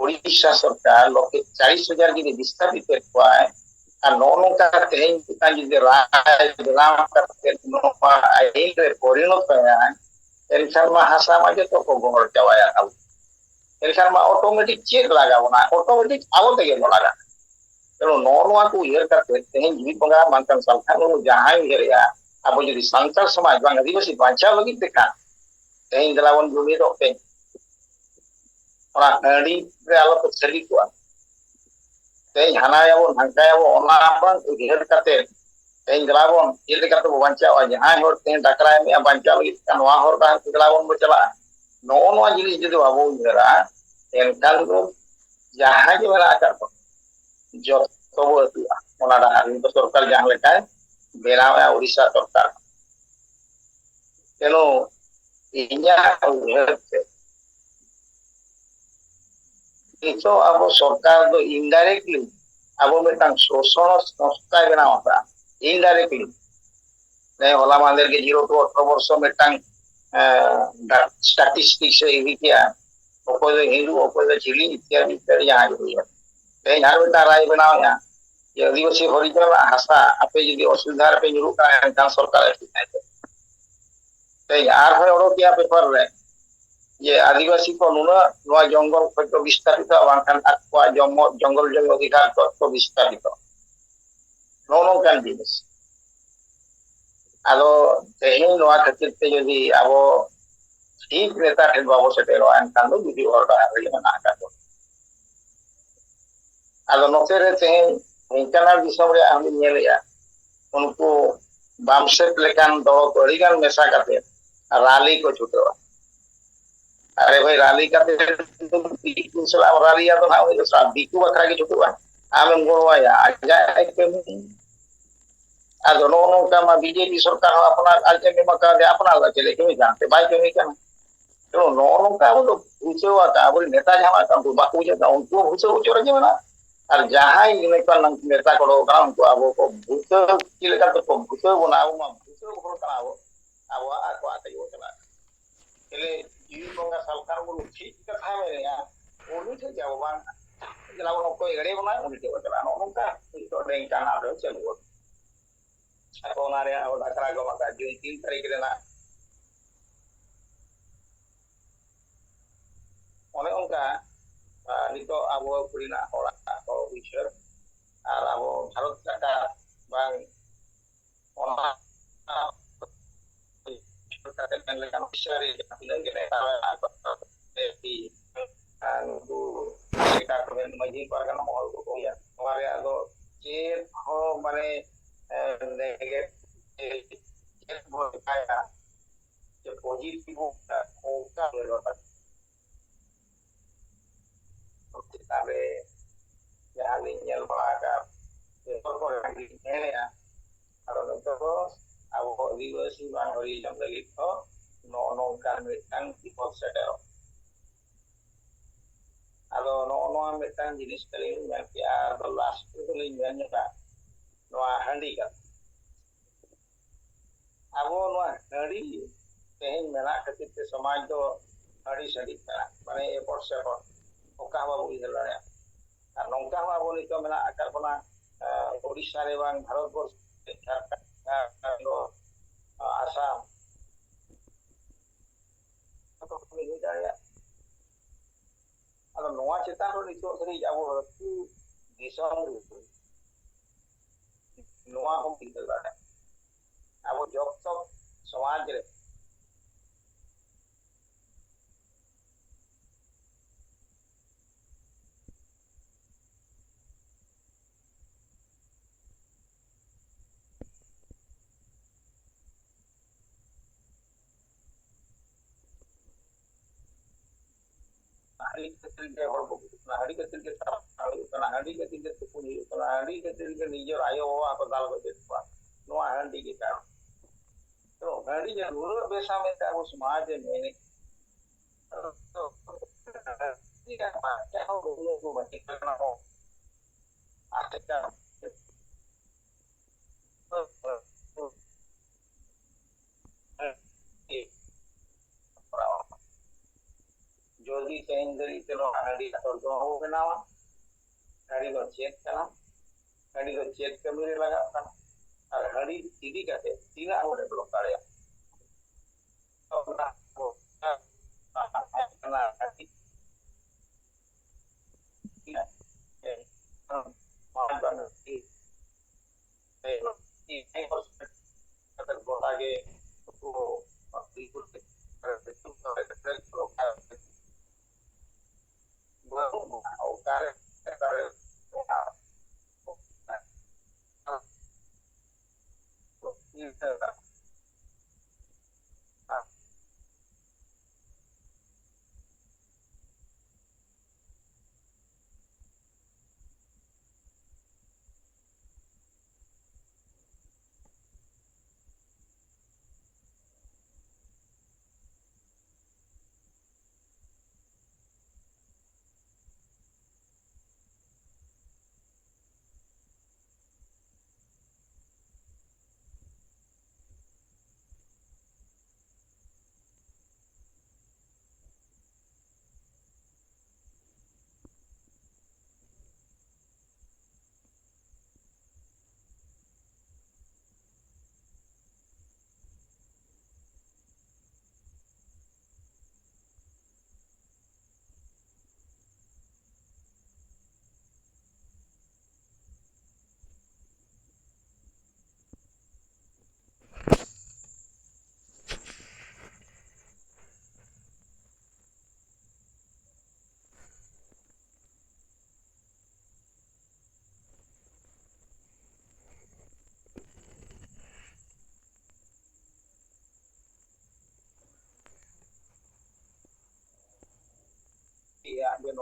ᱩᱲᱤᱥᱥᱟ ᱥᱚᱨᱠᱟᱨ ᱞᱚᱠᱷᱮ ᱪᱟᱞᱤᱥ ᱦᱟᱡᱟᱨ ᱡᱩᱫᱤ ᱵᱤᱥᱛᱷᱟᱯᱤᱛ ᱮᱫ ᱠᱚᱣᱟᱭ, ᱟᱨ ᱱᱚᱜᱼᱚ ᱱᱚᱝᱠᱟ ᱛᱮᱦᱮᱧ ᱢᱤᱫᱴᱟᱝ ᱡᱩᱫᱤ ᱨᱟᱭ ᱵᱮᱱᱟᱣ ᱠᱟᱛᱮ ᱱᱚᱣᱟ ᱟᱹᱭᱤᱱ ᱨᱮ ᱯᱚᱨᱤᱱᱚᱛ ᱟᱭᱟ, ᱮᱱᱠᱷᱟᱱ ᱢᱟ ᱦᱟᱥᱟ ᱢᱟ ᱡᱚᱛᱚ ᱠᱚ ᱜᱚᱦᱚᱲ ᱪᱟᱵᱟᱭᱟ ᱟᱵᱚ᱾ ᱮᱱᱠᱷᱟᱱ ᱢᱟ automatic ᱪᱮᱫ ᱞᱟᱜᱟᱣ ᱵᱚᱱᱟ? Automatic ᱟᱵᱚ ᱛᱮᱜᱮ ᱵᱚᱱ ᱞᱟᱜᱟᱜᱼᱟ᱾ ᱛᱮᱱᱩ ᱱᱚᱜᱼᱚ ᱱᱚᱣᱟ ᱠᱚ ᱩᱭᱦᱟᱹᱨ ᱠᱟᱛᱮ ᱛᱮᱦᱮᱧ ᱡᱤᱣᱤ ᱵᱚᱸᱜᱟ ᱢᱟᱱᱠᱟᱱ ᱥᱟᱞᱠᱷᱟᱱ ᱢᱩᱨᱢᱩ ᱡᱟᱦᱟᱸᱭ ᱩᱭᱦᱟᱹᱨᱮᱜᱼᱟ, ᱟᱵᱚ ᱡᱩᱫᱤ ᱥᱟᱱᱛᱟᱲ ᱥᱚᱢᱟᱡᱽ ᱵᱟᱝ ᱟᱹᱫᱤᱵᱟᱹᱥᱤ ᱵᱟᱧᱪᱟᱣ ᱞᱟᱹᱜᱤᱫ ᱛᱮ ᱠᱷᱟᱱ, ᱛᱮᱦᱮᱧ ᱫᱮᱞᱟ ᱵᱚᱱ ᱡᱩᱢᱤᱫᱚᱜ ᱛᱮ, ᱚᱱᱟ ᱦᱟᱺᱰᱤ ᱨᱮ ᱟᱞᱚ ᱠᱚ ᱥᱟᱹᱨᱤ ᱠᱚᱜᱼᱟ᱾ ᱛᱮᱦᱮᱧ ᱦᱟᱱᱟᱭᱟᱵᱚᱱ, ᱦᱟᱱᱠᱟᱭᱟᱵᱚᱱ, ᱚᱱᱟ ᱵᱟᱝ ᱩᱭᱦᱟᱹᱨ ᱠᱟᱛᱮ ᱛᱮᱦᱮᱧ ᱫᱮᱞᱟ ᱵᱚᱱ ᱪᱮᱫ ᱞᱮᱠᱟ ᱛᱮᱵᱚ ᱵᱟᱧᱪᱟᱣᱟ? ᱡᱟᱦᱟᱸᱭ ᱦᱚᱲ ᱛᱮᱦᱮᱧ ᱰᱟᱠᱨᱟᱭ ᱮᱢᱮᱜᱼᱟ, ᱵᱟᱧᱪᱟᱣ ᱞᱟᱹᱜᱤᱫ ᱛᱮ ᱱᱚᱣᱟ ᱦᱚᱨ ᱰᱟᱦᱟᱨ ᱛᱮ ᱫᱮᱞᱟ ᱵᱚᱱ ᱵᱚ ᱪᱟᱞᱟᱜᱼᱟ᱾ ᱱᱚᱜᱼᱚ ᱱᱚᱣᱟ ᱡᱤᱱᱤᱥ ᱡᱩᱫᱤ ᱵᱟᱵᱚ ᱩᱭᱦᱟᱹᱨᱟ, ᱮᱱᱠᱷᱟᱱ ᱫᱚ ᱡᱟᱦᱟᱸ ᱜᱮ ᱢᱮᱱᱟᱜ ᱟᱠᱟᱫ ᱵᱚᱱ, ᱡᱚᱛᱚ ᱵᱚ ᱟᱹᱛᱩᱜᱼᱟ᱾ ᱚᱱᱟ ᱰᱟᱦᱟᱨ ᱱᱤᱛᱚᱜ ᱥᱚᱨᱠᱟᱨ ᱡᱟᱦᱟᱸ ᱞᱮᱠᱟᱭ ᱵᱮᱱᱟᱣᱮᱫᱼᱟ ᱩᱲᱤᱥᱥᱟ ᱥᱚᱨᱠᱟᱨ, ᱛᱮᱱᱩ ᱤᱧᱟᱹᱜ ᱩᱭᱦᱟᱹᱨ ᱛᱮ ᱱᱤᱛᱚᱜ ᱟᱵᱚ ᱥᱚᱨᱠᱟᱨ ᱫᱚ indirectly ᱟᱵᱚ ᱢᱤᱫᱴᱟᱝ ᱥᱳᱥᱚᱱ ᱥᱚᱝᱥᱛᱷᱟᱭ ᱵᱮᱱᱟᱣ ᱟᱠᱟᱫᱼᱟ᱾ Indirectly ᱦᱚᱞᱟ ᱢᱟᱦᱫᱮᱨ ᱜᱮ ᱡᱤᱨᱳ ᱴᱩ ᱟᱴᱷᱨᱚ ᱵᱚᱨᱥᱚ ᱢᱤᱫᱴᱟᱝ ᱥᱴᱟᱴᱤᱥᱴᱤᱠᱥ ᱮ ᱤᱫᱤ ᱠᱮᱜᱼᱟ᱾ ᱚᱠᱚᱭ ᱫᱚ ᱦᱤᱱᱫᱩ, ᱚᱠᱚᱭ ᱫᱚ ᱪᱤᱞᱤ ᱤᱛᱭᱟᱫᱤ ᱤᱛᱭᱟᱫᱤ ᱡᱟᱦᱟᱸ ᱜᱮ ᱦᱩᱭᱩᱜᱼᱟ᱾ ᱛᱮᱦᱮᱧ ᱟᱨ ᱢᱤᱫᱴᱟᱝ ᱨᱟᱭ ᱵᱮᱱᱟᱣᱮᱜᱼᱟ ᱡᱮ ᱟᱹᱫᱤᱵᱟᱹᱥᱤ ᱦᱚᱨᱤᱡᱚᱱᱟᱜ ᱦᱟᱥᱟ ᱟᱯᱮ ᱡᱩᱫᱤ ᱚᱥᱩᱵᱤᱫᱷᱟ ᱨᱮᱯᱮ ᱧᱩᱨᱩᱜ ᱠᱟᱱᱟ, ᱮᱱᱠᱷᱟᱱ ᱥᱚᱨᱠᱟᱨ ᱮ ᱴᱷᱤᱠᱟᱭ ᱛᱮ᱾ ᱛᱮᱦᱮᱧ ᱟᱨᱦᱚᱸᱭ ᱚᱰᱚᱠᱮᱜᱼᱟ ᱯᱮᱯᱟᱨ ᱨᱮ ᱡᱮ ᱟᱹᱫᱤᱵᱟᱹᱥᱤ ᱠᱚ ᱱᱩᱱᱟᱹᱜ ᱱᱚᱣᱟ ᱡᱚᱝᱜᱚᱞ ᱠᱷᱚᱡ ᱠᱚ ᱵᱤᱥᱛᱟᱯᱤᱛᱚᱜᱼᱟ, ᱵᱟᱝᱠᱷᱟᱱ ᱟᱠᱚᱣᱟᱜ ᱡᱚᱢᱚ ᱡᱚᱝᱜᱚᱞ ᱡᱚᱢᱤ ᱚᱫᱷᱤᱠᱟᱨ ᱠᱷᱚᱡ ᱠᱚ ᱵᱤᱥᱛᱟᱯᱤᱛᱚᱜᱼᱟ᱾ ᱱᱚᱜᱼᱚ ᱱᱚᱝᱠᱟᱱ ᱡᱤᱱᱤᱥ᱾ ᱟᱫᱚ ᱛᱮᱦᱮᱧ ᱱᱚᱣᱟ ᱠᱷᱟᱹᱛᱤᱨ ᱛᱮ ᱡᱩᱫᱤ ᱟᱵᱚ ᱴᱷᱤᱠ ᱱᱮᱛᱟ ᱴᱷᱮᱱ ᱵᱟᱵᱚ ᱥᱮᱴᱮᱨᱚᱜᱼᱟ, ᱮᱱᱠᱷᱟᱱ ᱫᱚ ᱡᱩᱫᱤ ᱦᱚᱨ ᱰᱟᱦᱟᱨ ᱨᱮᱜᱮ ᱢᱮᱱᱟᱜ ᱟᱠᱟᱫ ᱵᱚᱱᱟ᱾ ᱟᱫᱚ ᱱᱚᱛᱮ ᱨᱮ ᱛᱮᱦᱮᱧ ᱰᱷᱮᱱᱠᱟᱱᱟᱞ ᱫᱤᱥᱚᱢ ᱨᱮᱭᱟᱜ ᱦᱚᱸ ᱞᱤᱧ ᱧᱮᱞᱮᱜᱼᱟ, ᱩᱱᱠᱩ ᱵᱟᱢᱥᱮᱫ ᱞᱮᱠᱟᱱ ᱫᱚᱞ ᱠᱚ ᱟᱹᱰᱤ ᱜᱟᱱ ᱢᱮᱥᱟ ᱠᱟᱛᱮ ᱨᱟᱞᱤ ᱠᱚ ᱪᱷᱩᱴᱟᱹᱣᱟ᱾ ᱟᱨᱮ ᱵᱷᱟᱭ, ᱨᱟᱞᱤ ᱠᱟᱛᱮ ᱫᱤᱠᱩ ᱥᱟᱞᱟᱜ ᱨᱟᱞᱤᱭᱟ ᱫᱚ ᱱᱟᱦᱟᱜ ᱩᱱᱤ ᱫᱚ ᱥᱟᱱᱟᱢ ᱫᱤᱠᱩ ᱵᱟᱠᱷᱨᱟ ᱜᱮ ᱪᱷᱩᱴᱟᱹᱣᱟ᱾ ᱟᱢᱮᱢ ᱜᱚᱲᱚᱣᱟᱭᱟ, ᱟᱡᱟᱜ ᱮ ᱠᱟᱹᱢᱤ᱾ ᱟᱫᱚ ᱱᱚᱜᱼᱚ ᱱᱚᱝᱠᱟ ᱢᱟ ᱵᱤᱡᱮᱯᱤ ᱥᱚᱨᱠᱟᱨ ᱦᱚᱸ ᱟᱯᱱᱟᱨ ᱟᱡ ᱮ ᱮᱢᱟ ᱠᱟᱣᱫᱮᱭᱟ, ᱟᱯᱱᱟᱨ ᱫᱚ ᱪᱮᱫ ᱮ ᱠᱟᱹᱢᱤ ᱠᱟᱱ ᱛᱮ? ᱵᱟᱭ ᱠᱟᱹᱢᱤ ᱠᱟᱱᱟ᱾ ᱛᱚ ᱱᱚᱜᱼᱚ ᱱᱚᱝᱠᱟ ᱟᱵᱚ ᱫᱚ ᱵᱩᱡᱷᱟᱹᱣ ᱟᱠᱟᱫ, ᱟᱵᱚᱨᱮᱱ ᱱᱮᱛᱟ ᱡᱟᱦᱟᱸ ᱞᱮᱠᱟ ᱩᱱᱠᱩ ᱵᱟᱠᱚ ᱵᱩᱡᱷᱟᱹᱣ ᱠᱟᱜ, ᱩᱱᱠᱩ ᱦᱚᱸ ᱵᱩᱡᱷᱟᱹᱣ ᱦᱚᱪᱚ ᱨᱮᱜᱮ ᱢᱮᱱᱟᱜᱼᱟ᱾ ᱟᱨ ᱡᱟᱦᱟᱸᱭ ᱱᱮᱛᱟ ᱱᱟᱝ-, ᱱᱮᱛᱟ ᱠᱚ ᱚᱰᱚᱠ ᱟᱠᱟᱱᱟ, ᱩᱱᱠᱩ ᱟᱵᱚ ᱠᱚ ᱵᱩᱡᱷᱟᱹᱣ, ᱪᱮᱫ ᱞᱮᱠᱟ ᱛᱮᱠᱚ ᱵᱩᱡᱷᱟᱹᱣ ᱵᱚᱱᱟ, ᱟᱵᱚ ᱢᱟ ᱵᱩᱡᱷᱟᱹᱣ ᱦᱚᱲ ᱠᱟᱱᱟ ᱵᱚ, ᱟᱵᱚᱣᱟᱜ ᱟᱠᱚᱣᱟᱜ ᱛᱮᱜᱮ ᱵᱚ ᱪᱟᱞᱟᱜ ᱠᱟᱱᱟ᱾ ᱪᱮᱞᱮ ᱡᱤᱣᱤ ᱵᱚᱸᱜᱟ ᱥᱟᱞᱠᱷᱟᱱ ᱢᱩᱨᱢᱩ ᱴᱷᱤᱠ ᱠᱟᱛᱷᱟ ᱢᱮᱱᱮᱜᱼᱟ, ᱩᱱᱤ ᱴᱷᱮᱱ ᱡᱟᱵᱚ ᱵᱟᱝ ᱪᱟᱞᱟᱣ ᱵᱚᱱ, ᱚᱠᱚᱭ ᱮᱲᱮ ᱵᱚᱱᱟᱭ, ᱩᱱᱤ ᱴᱷᱮᱱ ᱵᱚ ᱪᱟᱞᱟᱜᱼᱟ᱾ ᱱᱚᱜᱼᱚ ᱱᱚᱝᱠᱟ ᱱᱤᱛᱚᱜ ᱰᱮᱝᱠᱟ ᱱᱟᱜ ᱫᱚ ᱪᱟᱹᱞᱩ ᱟᱠᱟᱱᱟ᱾ ᱟᱠᱚ ᱚᱱᱟ ᱨᱮᱭᱟᱜ ᱟᱵᱚ ᱟᱠᱷᱲᱟ ᱠᱚ ᱵᱟᱠᱷᱨᱟ ᱡᱩᱱ ᱛᱤᱱ ᱛᱟᱹᱨᱤᱠᱷ ᱨᱮᱱᱟᱜ᱾ ᱚᱱᱮ ᱚᱱᱠᱟ, ᱟᱨ ᱱᱤᱛᱚᱜ ᱟᱵᱚ ᱠᱩᱲᱤᱱᱟᱜ ᱦᱚᱲᱟᱜ ᱠᱚ ᱩᱭᱦᱟᱹᱨ ᱟᱨ ᱟᱵᱚ ᱵᱷᱟᱨᱚᱛ ᱥᱚᱨᱠᱟᱨ ᱵᱟᱝ ᱚᱱᱟ ᱠᱟᱛᱮ ᱢᱮᱱ ᱞᱮᱠᱷᱟᱱ ᱵᱤᱥᱥᱚ ᱨᱮ ᱡᱟᱦᱟᱸ ᱛᱤᱱᱟᱹᱜ ᱜᱮ ᱱᱮᱛᱟ ᱢᱮᱱᱟᱜ ᱠᱚᱣᱟ, ᱟᱨ ᱱᱩᱠᱩ ᱞᱮᱠᱟ ᱠᱚ ᱢᱮᱱ ᱢᱟᱹᱡᱷᱤ ᱯᱟᱨᱜᱟᱱᱟ ᱢᱚᱦᱚᱞ ᱠᱚ ᱠᱚ ᱤᱭᱟ᱾ ᱱᱚᱣᱟ ᱨᱮᱭᱟᱜ ᱫᱚ ᱪᱮᱫ ᱦᱚᱸ ᱢᱟᱱᱮ, ᱮ, negative ᱪᱮᱫ ᱵᱚᱱ ᱢᱮᱛᱟᱭᱟ, ᱡᱮ positive ᱚᱱᱠᱟ ᱵᱮᱜᱚᱨ ᱟᱹᱫᱤᱵᱟᱹᱥᱤ ᱵᱟᱝ ᱦᱚᱨᱤᱡᱚᱱ ᱞᱟᱹᱜᱤᱫ ᱫᱚ ᱱᱚᱜᱼᱚ ᱱᱚᱝᱠᱟᱱ ᱢᱤᱫᱴᱟᱝ ᱵᱤᱯᱚᱫ ᱥᱮᱴᱮᱨᱚᱜ᱾ ᱟᱫᱚ ᱱᱚᱜᱼᱚ ᱱᱚᱣᱟ ᱢᱤᱫᱴᱟᱝ ᱡᱤᱱᱤᱥ ᱛᱟᱹᱞᱤᱧ ᱢᱮᱱ ᱠᱮᱜᱼᱟ᱾ ᱟᱫᱚ ᱞᱟᱥᱴ ᱨᱮᱫᱚᱞᱤᱧ ᱢᱮᱱ ᱧᱚᱜᱟ ᱱᱚᱣᱟ ᱦᱟᱺᱰᱤ ᱠᱟᱛᱷᱟ᱾ ᱟᱵᱚ ᱱᱚᱣᱟ ᱦᱟᱺᱰᱤ ᱛᱮᱦᱮᱧ ᱢᱮᱱᱟᱜ ᱠᱷᱟᱹᱛᱤᱨ ᱛᱮ ᱥᱚᱢᱟᱡᱽ ᱫᱚ ᱦᱟᱺᱰᱤ ᱥᱟᱺᱰᱤᱜ ᱠᱟᱱᱟ, ᱢᱟᱱᱮ ᱮᱯᱚᱨ ᱥᱮᱯᱚᱨ, ᱚᱠᱟ ᱦᱚᱸ ᱵᱟᱵᱚ ᱩᱭᱦᱟᱹᱨ ᱫᱟᱲᱮᱭᱟᱜᱼᱟ᱾ ᱟᱨ ᱱᱚᱝᱠᱟ ᱦᱚᱸ ᱟᱵᱚ ᱱᱤᱛᱚᱜ ᱢᱮᱱᱟᱜ ᱟᱠᱟᱫ ᱵᱚᱱᱟ, ᱟᱸ, ᱳᱰᱤᱥᱟ ᱨᱮ ᱵᱟᱝ ᱵᱷᱟᱨᱚᱛ ᱵᱚᱨᱥ, ᱡᱷᱟᱲᱠᱷᱚᱸᱰ, ᱡᱷᱟᱲᱠᱷᱚᱸᱰ, ᱟᱸ, ᱟᱥᱟᱢ, ᱡᱚᱛᱚ ᱠᱟᱹᱢᱤ ᱦᱩᱭ ᱫᱟᱲᱮᱭᱟᱜᱼᱟ᱾ ᱟᱫᱚ ᱱᱚᱣᱟ ᱪᱮᱛᱟᱱ ᱨᱮ ᱱᱤᱛᱚᱜ ᱫᱷᱟᱹᱨᱤᱡ ᱟᱵᱚ ᱟᱹᱛᱩ ᱫᱤᱥᱚᱢ ᱨᱮ ᱱᱚᱣᱟ ᱦᱚᱸ ᱪᱤᱱᱛᱟᱹ ᱫᱟᱲᱮᱭᱟᱜᱼᱟ᱾ ᱟᱵᱚ ᱡᱚᱛᱚ ᱥᱚᱢᱟᱡᱽ ᱨᱮ ᱦᱟᱺᱰᱤ ᱠᱷᱟᱹᱛᱤᱨ ᱜᱮ ᱦᱚᱲ ᱠᱚ ᱜᱩᱡᱩᱜ ᱠᱟᱱᱟ, ᱦᱟᱺᱰᱤ ᱠᱷᱟᱹᱛᱤᱨ ᱜᱮ ᱥᱟᱯᱷᱟ ᱦᱩᱭᱩᱜ ᱠᱟᱱᱟ, ᱦᱟᱺᱰᱤ ᱠᱷᱟᱹᱛᱤᱨ ᱜᱮ ᱛᱩᱯᱩᱱ ᱦᱩᱭᱩᱜ ᱠᱟᱱᱟ, ᱦᱟᱺᱰᱤ ᱠᱷᱟᱹᱛᱤᱨ ᱜᱮ ᱱᱤᱡᱮᱨ ᱟᱭᱳ ᱵᱟᱵᱟ ᱠᱚ ᱫᱟᱞ ᱜᱚᱡᱮᱫ ᱠᱚᱣᱟ᱾ ᱱᱚᱣᱟ ᱦᱟᱺᱰᱤ ᱜᱮ ᱠᱟᱨᱚᱱ᱾ ᱛᱚ ᱦᱟᱺᱰᱤ ᱜᱮ ᱱᱩᱱᱟᱹᱜ ᱵᱮᱥᱟ ᱢᱮᱱᱛᱮ ᱟᱵᱚ ᱥᱚᱢᱟᱡᱽ ᱮ ᱢᱮᱱᱮᱫ, ᱛᱚ ᱦᱟᱺᱰᱤ ᱨᱮᱭᱟᱜ ᱵᱟᱧᱪᱟᱣ ᱦᱚᱸ ᱵᱟᱹᱱᱩᱜ ᱠᱚ ᱵᱟᱹᱲᱛᱤ ᱠᱟᱱᱟ ᱦᱚᱸ᱾ ᱟᱨ ᱪᱮᱫ ᱠᱟᱱᱟ? ᱡᱩᱫᱤ ᱛᱮᱦᱮᱧ ᱫᱷᱟᱹᱨᱤᱡ ᱛᱮ ᱱᱚᱣᱟ ᱦᱟᱺᱰᱤ ᱛᱚᱨᱡᱚᱢᱟ ᱵᱚ ᱵᱮᱱᱟᱣᱟ, ᱦᱟᱺᱰᱤ ᱫᱚ ᱪᱮᱫ ᱠᱟᱱᱟ, ᱦᱟᱺᱰᱤ ᱫᱚ ᱪᱮᱫ ᱠᱟᱹᱢᱤ ᱨᱮ ᱞᱟᱜᱟᱜ ᱠᱟᱱᱟ, ᱟᱨ ᱦᱟᱺᱰᱤ ᱤᱫᱤ ᱠᱟᱛᱮ ᱛᱤᱱᱟᱹᱜ ᱵᱚ ᱰᱮᱵᱷᱞᱚᱯ ᱫᱟᱲᱮᱭᱟᱜᱼᱟ᱾ ᱚᱱᱟ ᱠᱚ ᱦᱟᱺᱰᱤ ᱜᱚᱴᱟ ᱜᱮ ᱱᱩᱠᱩ ᱫᱤᱠᱩ ᱛᱮ ᱵᱟᱹᱱᱩᱜᱼᱟ᱾ ᱚᱠᱟᱨᱮ, ᱚᱠᱟᱨᱮ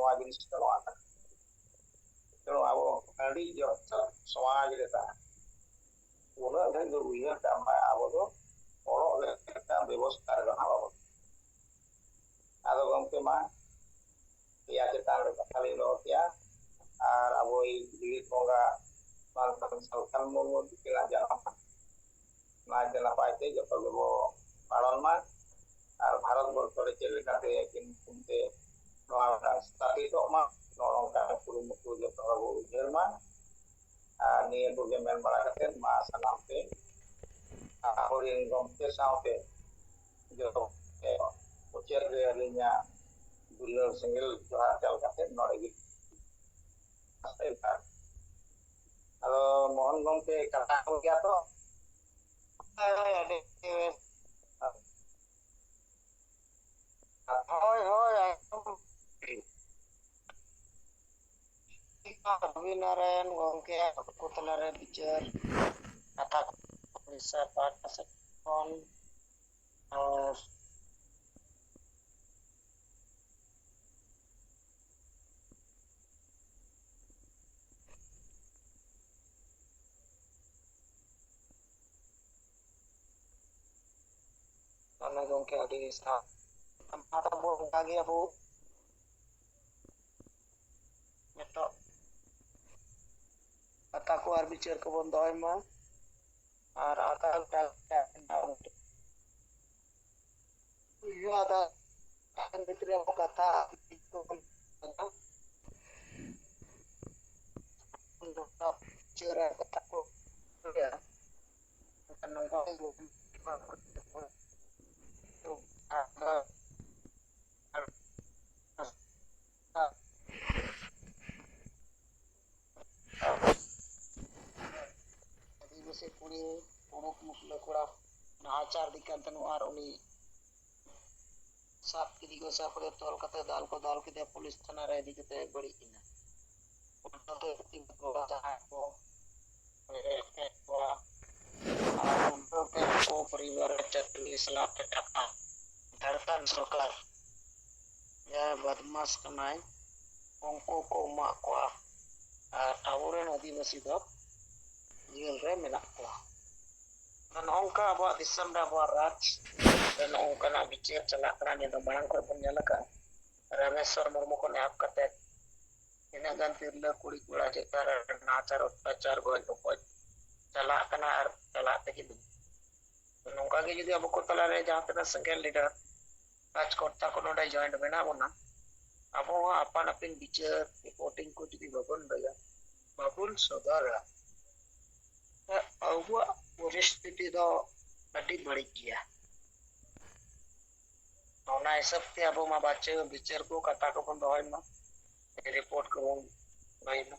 ᱱᱚᱣᱟ ᱡᱤᱱᱤᱥ ᱫᱚ ᱱᱚᱣᱟ ᱠᱟᱱᱟ᱾ ᱛᱮᱱᱩ ᱟᱵᱚ ᱦᱟᱺᱰᱤ ᱡᱚᱛᱚ ᱥᱚᱢᱟᱡᱽ ᱨᱮ ᱛᱟᱦᱮᱸ ᱩᱱᱟᱹᱜ ᱰᱷᱮᱨ ᱫᱚ ᱩᱭᱦᱟᱹᱨ ᱠᱟᱜ ᱢᱟ, ᱟᱵᱚ ᱫᱚ ᱚᱞᱚᱜ ᱨᱮ ᱢᱤᱫᱴᱟᱝ ᱵᱮᱵᱚᱥᱛᱷᱟ ᱨᱮ ᱵᱮᱱᱟᱣ ᱟᱵᱚᱱ᱾ ᱟᱫᱚ ᱜᱚᱢᱠᱮ ᱢᱟ, ᱯᱮᱭᱟ ᱪᱮᱛᱟᱱ ᱨᱮ ᱠᱟᱛᱷᱟ ᱞᱤᱧ ᱫᱚᱦᱚ ᱠᱮᱜᱼᱟ᱾ ᱟᱨ ᱟᱵᱚᱭᱤᱡ ᱡᱤᱣᱤᱫ ᱵᱚᱸᱜᱟ ᱥᱟᱱᱛᱟᱲ ᱥᱟᱞᱠᱷᱟᱱ ᱢᱩᱨᱢᱩ ᱛᱤᱠᱤᱱᱟᱜ ᱡᱟᱱᱟᱢ ᱱᱟᱭᱛᱮ ᱱᱟᱯᱟᱭ ᱛᱮ ᱡᱚᱛᱚ ᱜᱮᱵᱚ ᱯᱟᱞᱚᱱ ᱢᱟ᱾ ᱟᱨ ᱵᱷᱟᱨᱚᱛ ᱵᱚᱨᱥᱚ ᱨᱮ ᱪᱮᱫ ᱞᱮᱠᱟᱛᱮ ᱟᱹᱠᱤᱱ ᱧᱩᱛᱩᱢ ᱛᱮ ᱱᱚᱣᱟ ᱢᱤᱫᱴᱟᱝ ᱥᱛᱷᱟᱯᱤᱛᱚᱜ ᱢᱟ, ᱱᱚᱜᱼᱚ ᱱᱚᱝᱠᱟ ᱠᱩᱨᱩᱢᱩᱴᱩ ᱡᱚᱛᱚ ᱦᱚᱲ ᱵᱚ ᱩᱭᱦᱟᱹᱨ ᱢᱟ᱾ ᱟᱨ ᱱᱤᱭᱟᱹ ᱠᱚᱜᱮ ᱢᱮᱱ ᱵᱟᱲᱟ ᱠᱟᱛᱮ ᱢᱟ ᱥᱟᱱᱟᱢ ᱛᱮ ᱟᱵᱚᱨᱮᱱ ᱜᱚᱢᱠᱮ ᱥᱟᱶᱛᱮ ᱡᱚᱛᱚ ᱢᱩᱪᱟᱹᱫ ᱨᱮ ᱟᱹᱞᱤᱧᱟᱜ ᱫᱩᱞᱟᱹᱲ ᱥᱮᱸᱜᱮᱞ ᱡᱚᱦᱟᱨ ᱪᱟᱞ ᱠᱟᱛᱮ ᱱᱚᱰᱮ ᱜᱮ᱾ ᱟᱫᱚ ᱢᱳᱦᱚᱱ ᱜᱚᱢᱠᱮ ᱠᱟᱛᱷᱟ ᱠᱚ ᱜᱮᱭᱟ ᱛᱚ? ᱦᱳᱭ, ᱦᱳᱭ, ᱟᱹᱰᱤ ᱵᱮᱥ᱾ ᱦᱳᱭ, ᱦᱳᱭ, ᱮᱠᱫᱚᱢ᱾ ᱨᱚᱵᱤᱱᱟᱨᱟᱭᱚᱱ ᱜᱚᱢᱠᱮ ᱟᱠᱚ ᱛᱟᱞᱟᱨᱮ ᱵᱤᱪᱟᱹᱨ ᱠᱟᱛᱷᱟ ᱠᱚ ᱩᱲᱤᱥᱥᱟ ᱯᱟᱦᱴᱟ ᱥᱮᱫ ᱠᱷᱚᱱ, ᱟᱨ ᱚᱱᱟ ᱜᱚᱢᱠᱮ ᱟᱹᱰᱤ ᱥᱟᱨᱦᱟᱣ᱾ ᱢᱟ ᱛᱟᱵᱚ ᱚᱱᱠᱟ ᱜᱮ ᱟᱵᱚ ᱱᱤᱛᱚᱜ ᱠᱟᱛᱷᱟ ᱠᱚ ᱟᱨ ᱵᱤᱪᱟᱹᱨ ᱠᱚᱵᱚᱱ ᱫᱚᱦᱚᱭ ᱢᱟ᱾ ᱟᱨ ᱟᱠᱟ ᱞᱮᱠᱟ ᱱᱚᱣᱟ ᱫᱚ ᱵᱷᱤᱛᱨᱤ ᱨᱮ ᱠᱟᱛᱷᱟ ᱵᱤᱪᱟᱹᱨ ᱠᱟᱛᱷᱟ ᱠᱚ ᱞᱟᱹᱭᱟ᱾ ᱱᱚᱝᱠᱟ ᱟᱹᱫᱤᱵᱟᱹᱥᱤ ᱠᱩᱲᱤ ᱛᱩᱲᱩᱠ ᱢᱩᱥᱞᱟᱹ ᱠᱚᱲᱟ ᱱᱟᱦᱟᱪᱟᱨ ᱤᱫᱤᱜ ᱠᱟᱱ ᱛᱟᱦᱮᱱᱚᱜ, ᱟᱨ ᱩᱱᱤ ᱥᱟᱵ ᱠᱮᱫᱮ ᱠᱚ, ᱥᱟᱵ ᱠᱟᱛᱮ ᱛᱚᱞ ᱠᱟᱛᱮ ᱫᱟᱞ ᱠᱚ ᱫᱟᱞ ᱠᱮᱫᱮᱭᱟ, ᱯᱩᱞᱤᱥ ᱛᱷᱟᱱᱟ ᱨᱮ ᱤᱫᱤ ᱠᱟᱛᱮ ᱵᱟᱹᱲᱤᱡ ᱮᱱᱟ᱾ ᱚᱱᱟ ᱫᱚ ᱡᱟᱦᱟᱸᱭ ᱠᱚ ᱠᱚᱣᱟ, ᱟᱨ ᱩᱱᱠᱩ ᱠᱚ ᱯᱚᱨᱤᱵᱟᱨ ᱨᱮ ᱪᱟᱹᱠᱨᱤ ᱥᱟᱞᱟᱜ ᱛᱮ ᱴᱟᱠᱟ ᱡᱷᱟᱲᱠᱷᱚᱸᱰ ᱥᱚᱨᱠᱟᱨ ᱡᱟᱦᱟᱸᱭ ᱵᱚᱫᱢᱟᱥ ᱠᱟᱱᱟᱭ, ᱩᱱᱠᱩ ᱠᱚ ᱮᱢᱟᱜ ᱠᱚᱣᱟ, ᱟᱨ ᱟᱵᱚᱨᱮᱱ ᱟᱹᱫᱤᱵᱟᱹᱥᱤ ᱫᱚ ᱡᱮᱞ ᱨᱮ ᱢᱮᱱᱟᱜ ᱠᱚᱣᱟ᱾ ᱟᱫᱚ ᱱᱚᱜᱼᱚ ᱱᱚᱝᱠᱟ ᱟᱵᱚᱣᱟᱜ ᱫᱤᱥᱚᱢ ᱨᱮ, ᱟᱵᱚᱣᱟᱜ ᱨᱟᱡᱽ ᱨᱮ ᱱᱚᱜᱼᱚ ᱱᱚᱝᱠᱟᱱᱟᱜ ᱵᱤᱪᱟᱹᱨ ᱪᱟᱞᱟᱜ ᱠᱟᱱᱟ᱾ ᱱᱤᱭᱟᱹ ᱫᱚ ᱢᱟᱲᱟᱝ ᱠᱷᱚᱱ ᱵᱚᱱ ᱧᱮᱞ ᱟᱠᱟᱫᱼᱟ᱾ ᱨᱟᱢᱮᱥᱣᱚᱨ ᱢᱩᱨᱢᱩ ᱠᱷᱚᱱ ᱮᱦᱚᱵ ᱠᱟᱛᱮ ᱛᱤᱱᱟᱹᱜ ᱜᱟᱱ ᱛᱤᱨᱞᱟᱹ ᱠᱩᱲᱤ ᱠᱚᱲᱟ ᱪᱮᱛᱟᱱ ᱨᱮ ᱱᱟᱦᱟᱪᱟᱨ, ᱚᱛᱛᱟᱪᱟᱨ, ᱜᱚᱡ ᱜᱚᱯᱚᱡ ᱪᱟᱞᱟᱜ ᱠᱟᱱᱟ ᱟᱨ ᱪᱟᱞᱟᱜ ᱛᱮᱜᱮ ᱢᱮᱱᱟᱜᱼᱟ᱾ ᱱᱚᱝᱠᱟ ᱜᱮ ᱡᱩᱫᱤ ᱟᱵᱚ ᱠᱚ ᱛᱟᱞᱟᱨᱮ ᱡᱟᱦᱟᱸ ᱛᱤᱱᱟᱹᱜ ᱥᱮᱸᱜᱮᱞ ᱞᱤᱰᱟᱨ, ᱨᱟᱡᱽᱠᱚᱨᱛᱟ ᱠᱚ ᱱᱚᱰᱮ ᱡᱚᱭᱮᱱᱴ ᱢᱮᱱᱟᱜ ᱵᱚᱱᱟ, ᱟᱵᱚ ᱦᱚᱸ ᱟᱯᱟᱱ ᱟᱹᱯᱤᱱ ᱵᱤᱪᱟᱹᱨ ᱨᱤᱯᱳᱨᱴᱤᱝ ᱠᱚ ᱡᱩᱫᱤ ᱵᱟᱵᱚᱱ ᱞᱟᱹᱭᱟ, ᱵᱟᱵᱚᱱ ᱥᱚᱫᱚᱨᱟ, ᱟᱵᱚᱣᱟᱜ ᱯᱚᱨᱤᱥᱛᱷᱤᱛᱤ ᱫᱚ ᱟᱹᱰᱤ ᱵᱟᱹᱲᱤᱡ ᱜᱮᱭᱟ᱾ ᱚᱱᱟ ᱦᱤᱥᱟᱹᱵ ᱛᱮ ᱟᱵᱚ ᱢᱟ ᱵᱟᱪᱚ ᱵᱤᱪᱟᱹᱨ ᱠᱚ ᱠᱟᱛᱷᱟ ᱠᱚᱵᱚᱱ ᱫᱚᱦᱚᱭ ᱢᱟ, ᱨᱤᱯᱳᱨᱴ ᱠᱚᱵᱚᱱ ᱞᱟᱹᱭ ᱢᱟ᱾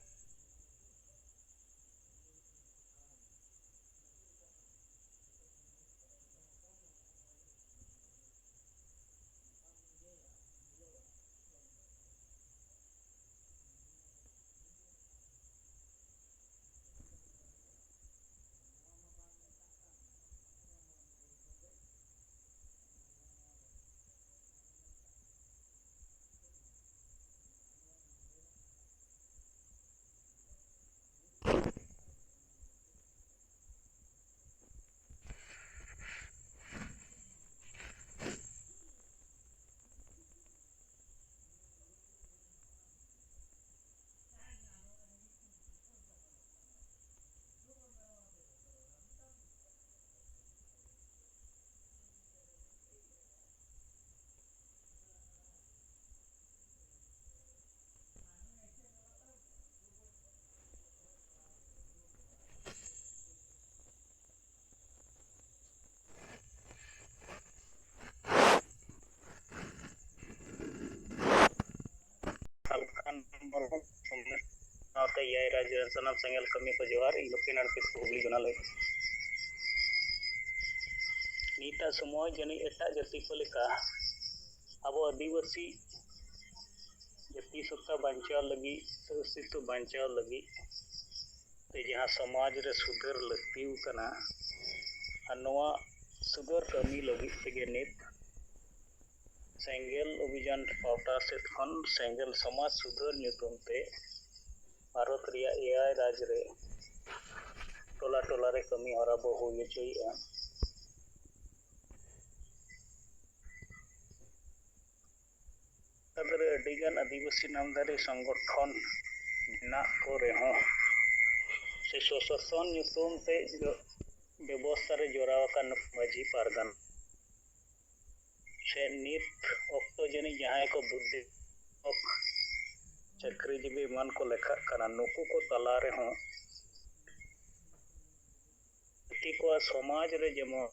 ᱥᱟᱞᱠᱷᱟᱱ ᱢᱩᱨᱢᱩ ᱥᱟᱶᱛᱮ ᱮᱭᱟᱭ ᱨᱟᱡᱽ ᱨᱮᱱ ᱥᱟᱱᱟᱢ ᱥᱮᱸᱜᱮᱞ ᱠᱟᱹᱢᱤ ᱠᱚ ᱡᱚᱦᱟᱨ, ᱤᱧ ᱞᱚᱠᱠᱷᱤᱱᱟᱨᱟᱭᱚᱬ ᱠᱤᱥᱠᱩ ᱦᱩᱜᱽᱞᱤ ᱠᱷᱚᱱᱟᱜ ᱞᱟᱹᱭ᱾ ᱱᱤᱛᱟᱜ ᱥᱚᱢᱚᱭ ᱡᱟᱹᱱᱤᱡ ᱮᱴᱟᱜ ᱡᱟᱹᱛᱤ ᱠᱚ ᱞᱮᱠᱟ ᱟᱵᱚ ᱟᱹᱫᱤᱵᱟᱹᱥᱤ ᱡᱟᱹᱛᱤ ᱥᱚᱛᱛᱟ ᱵᱟᱧᱪᱟᱣ ᱞᱟᱹᱜᱤᱫ ᱥᱮ ᱚᱥᱛᱤᱛᱛᱚ ᱵᱟᱧᱪᱟᱣ ᱞᱟᱹᱜᱤᱫ ᱛᱮ ᱡᱟᱦᱟᱸ ᱥᱚᱢᱟᱡᱽ ᱨᱮ ᱥᱩᱫᱷᱟᱹᱨ ᱞᱟᱹᱠᱛᱤ ᱠᱟᱱᱟ, ᱟᱨ ᱱᱚᱣᱟ ᱥᱩᱫᱷᱟᱹᱨ ᱠᱟᱹᱢᱤ ᱞᱟᱹᱜᱤᱫ ᱛᱮᱜᱮ ᱱᱤᱛ ᱥᱮᱸᱜᱮᱞ ᱚᱵᱷᱤᱡᱟᱱ ᱯᱟᱦᱴᱟ ᱥᱮᱫ ᱠᱷᱚᱱ ᱥᱮᱸᱜᱮᱞ ᱥᱚᱢᱟᱡᱽ ᱥᱩᱫᱷᱟᱹᱨ ᱧᱩᱛᱩᱢ ᱛᱮ ᱵᱷᱟᱨᱚᱛ ᱨᱮᱭᱟᱜ ᱮᱭᱟᱭ ᱨᱟᱡᱽ ᱨᱮ ᱴᱚᱞᱟ ᱴᱚᱞᱟ ᱨᱮ ᱠᱟᱹᱢᱤ ᱦᱚᱨᱟ ᱵᱚ ᱦᱩᱭ ᱦᱚᱪᱚᱭᱮᱫᱼᱟ᱾ ᱨᱮ ᱟᱹᱰᱤᱜᱟᱱ ᱟᱹᱫᱤᱵᱟᱹᱥᱤ ᱱᱟᱢᱫᱷᱟᱨᱤ ᱥᱚᱝᱜᱚᱴᱷᱚᱱ ᱢᱮᱱᱟᱜ ᱠᱚ ᱨᱮᱦᱚᱸ, ᱥᱮ ᱥᱚᱥᱟᱥᱚᱱ ᱧᱩᱛᱩᱢ ᱛᱮ ᱵᱮᱵᱚᱥᱛᱷᱟ ᱨᱮ ᱡᱚᱲᱟᱣ ᱟᱠᱟᱱ ᱢᱟᱹᱡᱷᱤ ᱯᱟᱨᱜᱟᱱᱟ ᱥᱮ ᱱᱤᱛ ᱚᱠᱛᱚ ᱡᱟᱹᱱᱤᱡ ᱡᱟᱦᱟᱸᱭ ᱠᱚ ᱵᱩᱫᱽᱫᱷᱤ ᱪᱟᱹᱠᱨᱤᱡᱤᱵᱤ ᱮᱢᱟᱱ ᱠᱚ ᱞᱮᱠᱷᱟᱜ ᱠᱟᱱᱟ, ᱱᱩᱠᱩ ᱠᱚ ᱛᱟᱞᱟ ᱨᱮᱦᱚᱸ ᱠᱚᱣᱟᱜ ᱥᱚᱢᱟᱡᱽ ᱨᱮ ᱡᱮᱢᱚᱱ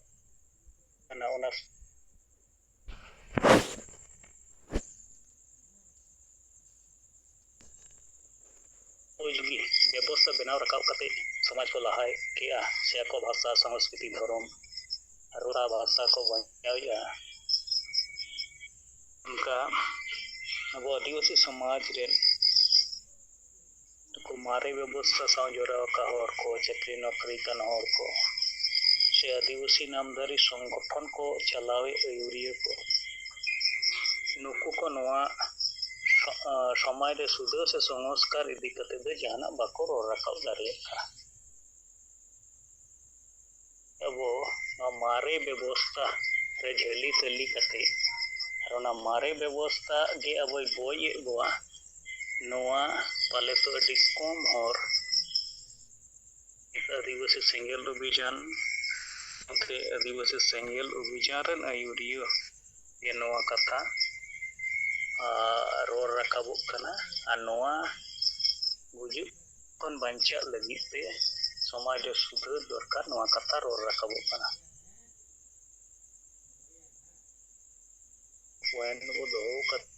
ᱚᱱᱟ, ᱚᱱᱟ ᱩᱯᱚᱡᱳᱜᱤ ᱵᱮᱵᱚᱥᱛᱷᱟ ᱵᱮᱱᱟᱣ ᱨᱟᱠᱟᱵ ᱠᱟᱛᱮ ᱥᱚᱢᱟᱡᱽ ᱠᱚ ᱞᱟᱦᱟ ᱠᱮᱜᱼᱟ, ᱥᱮ ᱟᱠᱚ ᱵᱷᱟᱥᱟ, ᱥᱚᱝᱥᱠᱨᱤᱛᱤ, ᱫᱷᱚᱨᱚᱢ, ᱨᱚᱲ ᱵᱷᱟᱥᱟ ᱠᱚ ᱵᱟᱧᱪᱟᱣᱮᱫᱼᱟ᱾ ᱚᱱᱠᱟ ᱟᱵᱚ ᱟᱹᱫᱤᱵᱟᱹᱥᱤ ᱥᱚᱢᱟᱡᱽ ᱨᱮᱱ ᱱᱩᱠᱩ ᱢᱟᱨᱮ ᱵᱮᱵᱚᱥᱛᱷᱟ ᱥᱟᱶ ᱡᱚᱲᱟᱣ ᱟᱠᱟᱫ ᱦᱚᱲ ᱠᱚ, ᱪᱟᱹᱠᱨᱤ ᱱᱚᱠᱨᱤ ᱠᱟᱱ ᱦᱚᱲ ᱠᱚ, ᱥᱮ ᱟᱹᱫᱤᱵᱟᱹᱥᱤ ᱱᱟᱢᱫᱷᱟᱨᱤ ᱥᱚᱝᱜᱚᱴᱷᱚᱱ ᱠᱚ ᱪᱟᱞᱟᱣᱮᱫ ᱟᱹᱭᱩᱨᱤᱭᱟᱹ ᱠᱚ, ᱱᱩᱠᱩ ᱠᱚ ᱱᱚᱣᱟ ᱥᱚ-, ᱟ, ᱥᱚᱢᱟᱡᱽ ᱨᱮ ᱥᱩᱫᱷᱟᱹ ᱥᱮ ᱥᱚᱝᱥᱠᱟᱨ ᱤᱫᱤ ᱠᱟᱛᱮ ᱫᱚ ᱡᱟᱦᱟᱱᱟᱜ ᱵᱟᱠᱚ ᱨᱚᱲ ᱨᱟᱠᱟᱵ ᱫᱟᱲᱮᱭᱟᱜ ᱠᱟᱱᱟ᱾ ᱟᱵᱚ ᱱᱚᱣᱟ ᱢᱟᱨᱮ ᱵᱮᱵᱚᱥᱛᱷᱟ ᱨᱮ ᱡᱷᱟᱹᱞᱤ ᱛᱟᱹᱞᱤ ᱠᱟᱛᱮ ᱟᱨ ᱚᱱᱟ ᱢᱟᱨᱮ ᱵᱮᱵᱚᱥᱛᱷᱟ ᱜᱮ ᱟᱵᱚᱭ ᱜᱚᱡ ᱮᱫ ᱵᱚᱣᱟ, ᱱᱚᱣᱟ ᱯᱟᱞᱮ ᱛᱚ ᱟᱹᱰᱤ ᱠᱚᱢ ᱦᱚᱲ ᱟᱹᱫᱤᱵᱟᱹᱥᱤ ᱥᱮᱸᱜᱮᱞ ᱚᱵᱷᱤᱡᱟᱱ ᱥᱟᱶᱛᱮ ᱟᱹᱫᱤᱵᱟᱹᱥᱤ ᱥᱮᱸᱜᱮᱞ ᱚᱵᱷᱤᱡᱟᱱ ᱨᱮᱱ ᱟᱹᱭᱩᱨᱤᱭᱟᱹ ᱜᱮ ᱱᱚᱣᱟ ᱠᱟᱛᱷᱟ, ᱟ, ᱨᱚᱲ ᱨᱟᱠᱟᱵᱚᱜ ᱠᱟᱱᱟ᱾ ᱟᱨ ᱱᱚᱣᱟ ᱜᱩᱡᱩᱜ ᱠᱷᱚᱱ ᱵᱟᱧᱪᱟᱜ ᱞᱟᱹᱜᱤᱫ ᱛᱮ ᱥᱚᱢᱟᱡᱽ ᱨᱮ ᱥᱩᱫᱷᱟᱹᱨ ᱫᱚᱨᱠᱟᱨ, ᱱᱚᱣᱟ ᱠᱟᱛᱷᱟ ᱨᱚᱲ ᱨᱟᱠᱟᱵᱚᱜ ᱠᱟᱱᱟ᱾ ᱯᱚᱭᱮᱱᱴ ᱵᱚ ᱫᱚᱦᱚ ᱠᱟᱛᱮ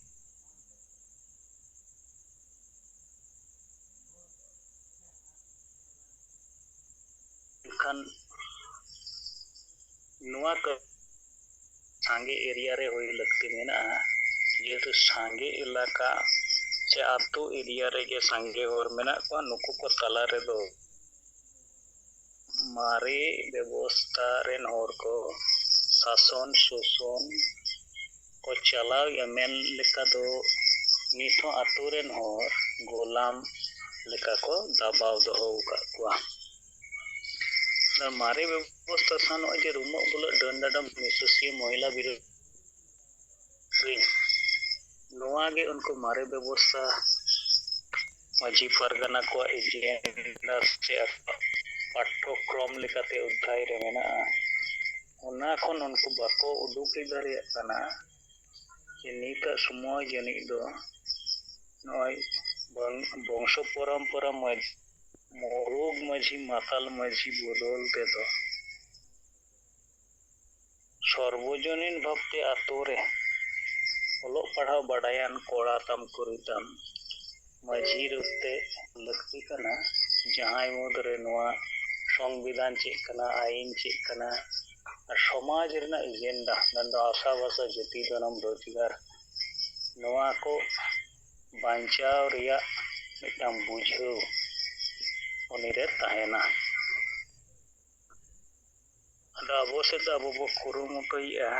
ᱮᱱᱠᱷᱟᱱ ᱱᱚᱣᱟ ᱠᱟᱹ-, ᱥᱟᱸᱜᱮ ᱮᱨᱤᱭᱟ ᱨᱮ ᱦᱩᱭ ᱞᱟᱹᱠᱛᱤ ᱢᱮᱱᱟᱜᱼᱟ, ᱡᱮᱦᱮᱛᱩ ᱥᱟᱸᱜᱮ ᱮᱞᱟᱠᱟ ᱥᱮ ᱟᱛᱳ ᱮᱨᱤᱭᱟ ᱨᱮᱜᱮ ᱥᱟᱸᱜᱮ ᱦᱚᱲ ᱢᱮᱱᱟᱜ ᱠᱚᱣᱟ, ᱱᱩᱠᱩ ᱠᱚ ᱛᱟᱞᱟ ᱨᱮᱫᱚ ᱢᱟᱨᱮ ᱵᱮᱵᱚᱥᱛᱟ ᱨᱮᱱ ᱦᱚᱲ ᱠᱚ ᱥᱟᱥᱚᱱ ᱥᱳᱥᱚᱱ ᱠᱚ ᱪᱟᱞᱟᱣᱮᱫᱼᱟ, ᱢᱮᱱ ᱞᱮᱠᱟ ᱫᱚ ᱱᱤᱛ ᱦᱚᱸ ᱟᱛᱳ ᱨᱮᱱ ᱦᱚᱲ ᱜᱳᱞᱟᱢ ᱞᱮᱠᱟ ᱠᱚ ᱫᱟᱵᱟᱣ ᱫᱚᱦᱚ ᱟᱠᱟᱫ ᱠᱚᱣᱟ᱾ ᱟᱨ ᱢᱟᱨᱮ ᱵᱮᱵᱚᱥᱛᱷᱟ ᱥᱟᱶ ᱱᱚᱜᱼᱚᱭ ᱡᱮ ᱨᱩᱢᱚᱜ ᱵᱩᱞᱟᱹᱜ ᱰᱟᱹᱱ ᱰᱟᱰᱚᱢ ᱱᱤᱥᱟᱹᱥᱤᱭᱟᱹ ᱢᱚᱦᱤᱞᱟ ᱵᱤᱨᱳᱫᱷᱤ, ᱱᱚᱣᱟ ᱜᱮ ᱩᱱᱠᱩ ᱢᱟᱨᱮ ᱵᱮᱵᱚᱥᱛᱷᱟ ᱢᱟᱹᱡᱷᱤ ᱯᱟᱨᱜᱟᱱᱟ ᱠᱚᱣᱟᱜ ᱮᱡᱮᱱᱰᱟ ᱥᱮ ᱟᱠᱚᱣᱟᱜ ᱯᱟᱴᱷᱚᱠᱨᱚᱢ ᱞᱮᱠᱟᱛᱮ ᱚᱫᱽᱫᱷᱟᱭ ᱨᱮ ᱢᱮᱱᱟᱜᱼᱟ᱾ ᱚᱱᱟ ᱠᱷᱚᱱ ᱩᱱᱠᱩ ᱵᱟᱠᱚ ᱩᱰᱩᱠ ᱫᱟᱲᱮᱭᱟᱜ ᱠᱟᱱᱟ ᱡᱮ ᱱᱤᱛᱟᱜ ᱥᱚᱢᱚᱭ ᱡᱟᱹᱱᱤᱡ ᱫᱚ ᱱᱚᱜᱼᱚᱭ ᱵᱚᱝ-, ᱵᱚᱝᱥᱚ ᱯᱚᱨᱚᱢᱯᱚᱨᱟ ᱢᱟᱹᱡᱷ-, ᱢᱩᱨᱩᱠ ᱢᱟᱹᱡᱷᱤ, ᱢᱟᱛᱟᱞ ᱢᱟᱹᱡᱷᱤ ᱵᱚᱫᱚᱞ ᱛᱮᱫᱚ ᱥᱚᱨᱵᱚᱡᱚᱱᱤᱱ ᱵᱷᱟᱵᱽᱛᱮ ᱟᱛᱳ ᱨᱮ ᱚᱞᱚᱜ ᱯᱟᱲᱦᱟᱣ ᱵᱟᱰᱟᱭᱟᱱ ᱠᱚᱲᱟ ᱛᱟᱢ ᱠᱩᱲᱤ ᱛᱟᱢ ᱢᱟᱹᱡᱷᱤ ᱨᱩᱯ ᱛᱮ ᱞᱟᱹᱠᱛᱤ ᱠᱟᱱᱟ, ᱡᱟᱦᱟᱸᱭ ᱢᱩᱫᱽᱨᱮ ᱱᱚᱣᱟ ᱥᱚᱝᱵᱤᱫᱷᱟᱱ ᱪᱮᱫ ᱠᱟᱱᱟ, ᱟᱹᱭᱤᱱ ᱪᱮᱫ ᱠᱟᱱᱟ, ᱟᱨ ᱥᱚᱢᱟᱡᱽ ᱨᱮᱱᱟᱜ ᱮᱡᱮᱱᱰᱟ, ᱢᱮᱱᱫᱚ ᱟᱥᱟ ᱵᱷᱟᱥᱟ, ᱡᱟᱹᱛᱤ, ᱫᱷᱚᱨᱚᱢ, ᱨᱳᱡᱽᱜᱟᱨ, ᱱᱚᱣᱟ ᱠᱚ ᱵᱟᱧᱪᱟᱣ ᱨᱮᱭᱟᱜ ᱢᱤᱫᱴᱟᱝ ᱵᱩᱡᱷᱟᱹᱣ ᱩᱱᱤᱨᱮ ᱛᱟᱦᱮᱱᱟ᱾ ᱟᱫᱚ ᱟᱵᱚ ᱥᱮᱫ ᱫᱚ ᱟᱵᱚ ᱵᱚ ᱠᱩᱨᱩᱢᱩᱴᱩᱭᱮᱫᱼᱟ,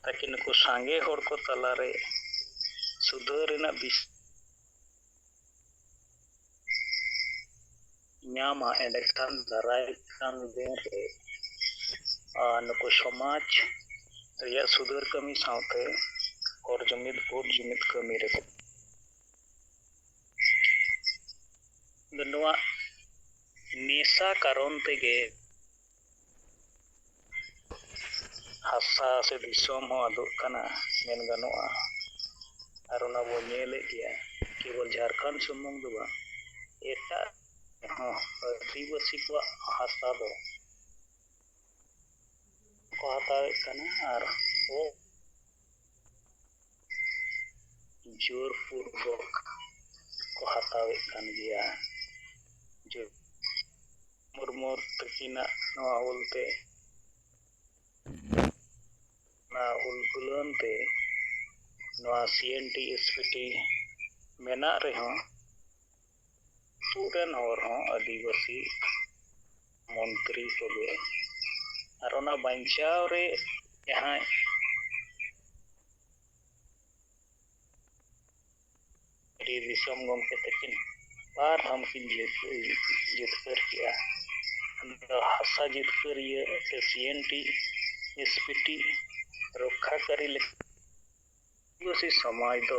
ᱛᱟᱠᱤ ᱱᱩᱠᱩ ᱥᱟᱸᱜᱮ ᱦᱚᱲ ᱠᱚ ᱛᱟᱞᱟᱨᱮ ᱥᱩᱫᱷᱟᱹᱨ ᱨᱮᱱᱟᱜ ᱵᱤᱥ ᱧᱟᱢᱟ, ᱮᱸᱰᱮᱠᱷᱟᱱ ᱫᱟᱨᱟᱭ ᱠᱟᱱ ᱫᱤᱱ ᱨᱮ, ᱟᱨ ᱱᱩᱠᱩ ᱥᱚᱢᱟᱡᱽ ᱨᱮᱭᱟᱜ ᱥᱩᱫᱷᱟᱹᱨ ᱠᱟᱹᱢᱤ ᱥᱟᱶᱛᱮ ᱦᱚᱲ ᱡᱩᱢᱤᱫ, ᱜᱩᱴ ᱡᱩᱢᱤᱫ ᱠᱟᱹᱢᱤ ᱨᱮᱠᱚ ᱱᱚᱣᱟ ᱱᱮᱥᱟ ᱠᱟᱨᱚᱱ ᱛᱮᱜᱮ ᱦᱟᱥᱟ ᱥᱮ ᱫᱤᱥᱚᱢ ᱦᱚᱸ ᱟᱫᱚᱜ ᱠᱟᱱᱟ, ᱢᱮᱱ ᱜᱟᱱᱚᱜᱼᱟ᱾ ᱟᱨ ᱚᱱᱟ ᱵᱚᱱ ᱧᱮᱞᱮᱫ ᱜᱮᱭᱟ, ᱠᱮᱵᱚᱞ ᱡᱷᱟᱲᱠᱷᱚᱸᱰ ᱥᱩᱢᱩᱝ ᱫᱚ ᱵᱟᱝ, ᱮᱴᱟᱜ ᱦᱚᱸ ᱟᱹᱫᱤᱵᱟᱹᱥᱤ ᱠᱚᱣᱟᱜ ᱦᱟᱥᱟ ᱫᱚ ᱠᱚ ᱦᱟᱛᱟᱣᱮᱫ ᱠᱟᱱᱟ ᱟᱨ ᱠᱚ ᱡᱳᱨᱯᱩᱨᱵᱚᱠ ᱠᱚ ᱦᱟᱛᱟᱣᱮᱫ ᱠᱟᱱ ᱜᱮᱭᱟ᱾ ᱡᱳᱨ ᱢᱩᱨᱢᱩ ᱛᱟᱹᱠᱤᱱᱟᱜ ᱱᱚᱣᱟ ᱦᱩᱞ ᱛᱮ, ᱚᱱᱟ ᱦᱩᱞ ᱜᱩᱞᱟᱹᱱ ᱛᱮ ᱱᱚᱣᱟ ᱥᱤ N T S P T ᱢᱮᱱᱟᱜ ᱨᱮᱦᱚᱸ, ᱟᱹᱛᱩ ᱨᱮᱱ ᱦᱚᱲ ᱦᱚᱸ ᱟᱹᱫᱤᱵᱟᱹᱥᱤ ᱢᱚᱱᱛᱨᱤ ᱠᱚᱜᱮ᱾ ᱟᱨ ᱚᱱᱟ ᱵᱟᱧᱪᱟᱣ ᱨᱮ ᱡᱟᱦᱟᱸᱭ ᱟᱹᱰᱤ ᱫᱤᱥᱚᱢ ᱜᱚᱢᱠᱮ ᱛᱟᱹᱠᱤᱱ ᱵᱟᱨ ᱫᱷᱟᱣ ᱠᱤᱱ ᱡᱤᱛ-, ᱡᱤᱛᱠᱟᱹᱨ ᱠᱮᱜᱼᱟ᱾ ᱟᱫᱚ ᱦᱟᱥᱟ ᱡᱤᱛᱠᱟᱹᱨᱤᱭᱟᱹ ᱥᱮ C N T S P T ᱨᱚᱠᱠᱷᱟᱠᱟᱨᱤ ᱞᱮᱠᱟ ᱟᱹᱫᱤᱵᱟᱹᱥᱤ ᱥᱚᱢᱟᱡᱽ ᱫᱚ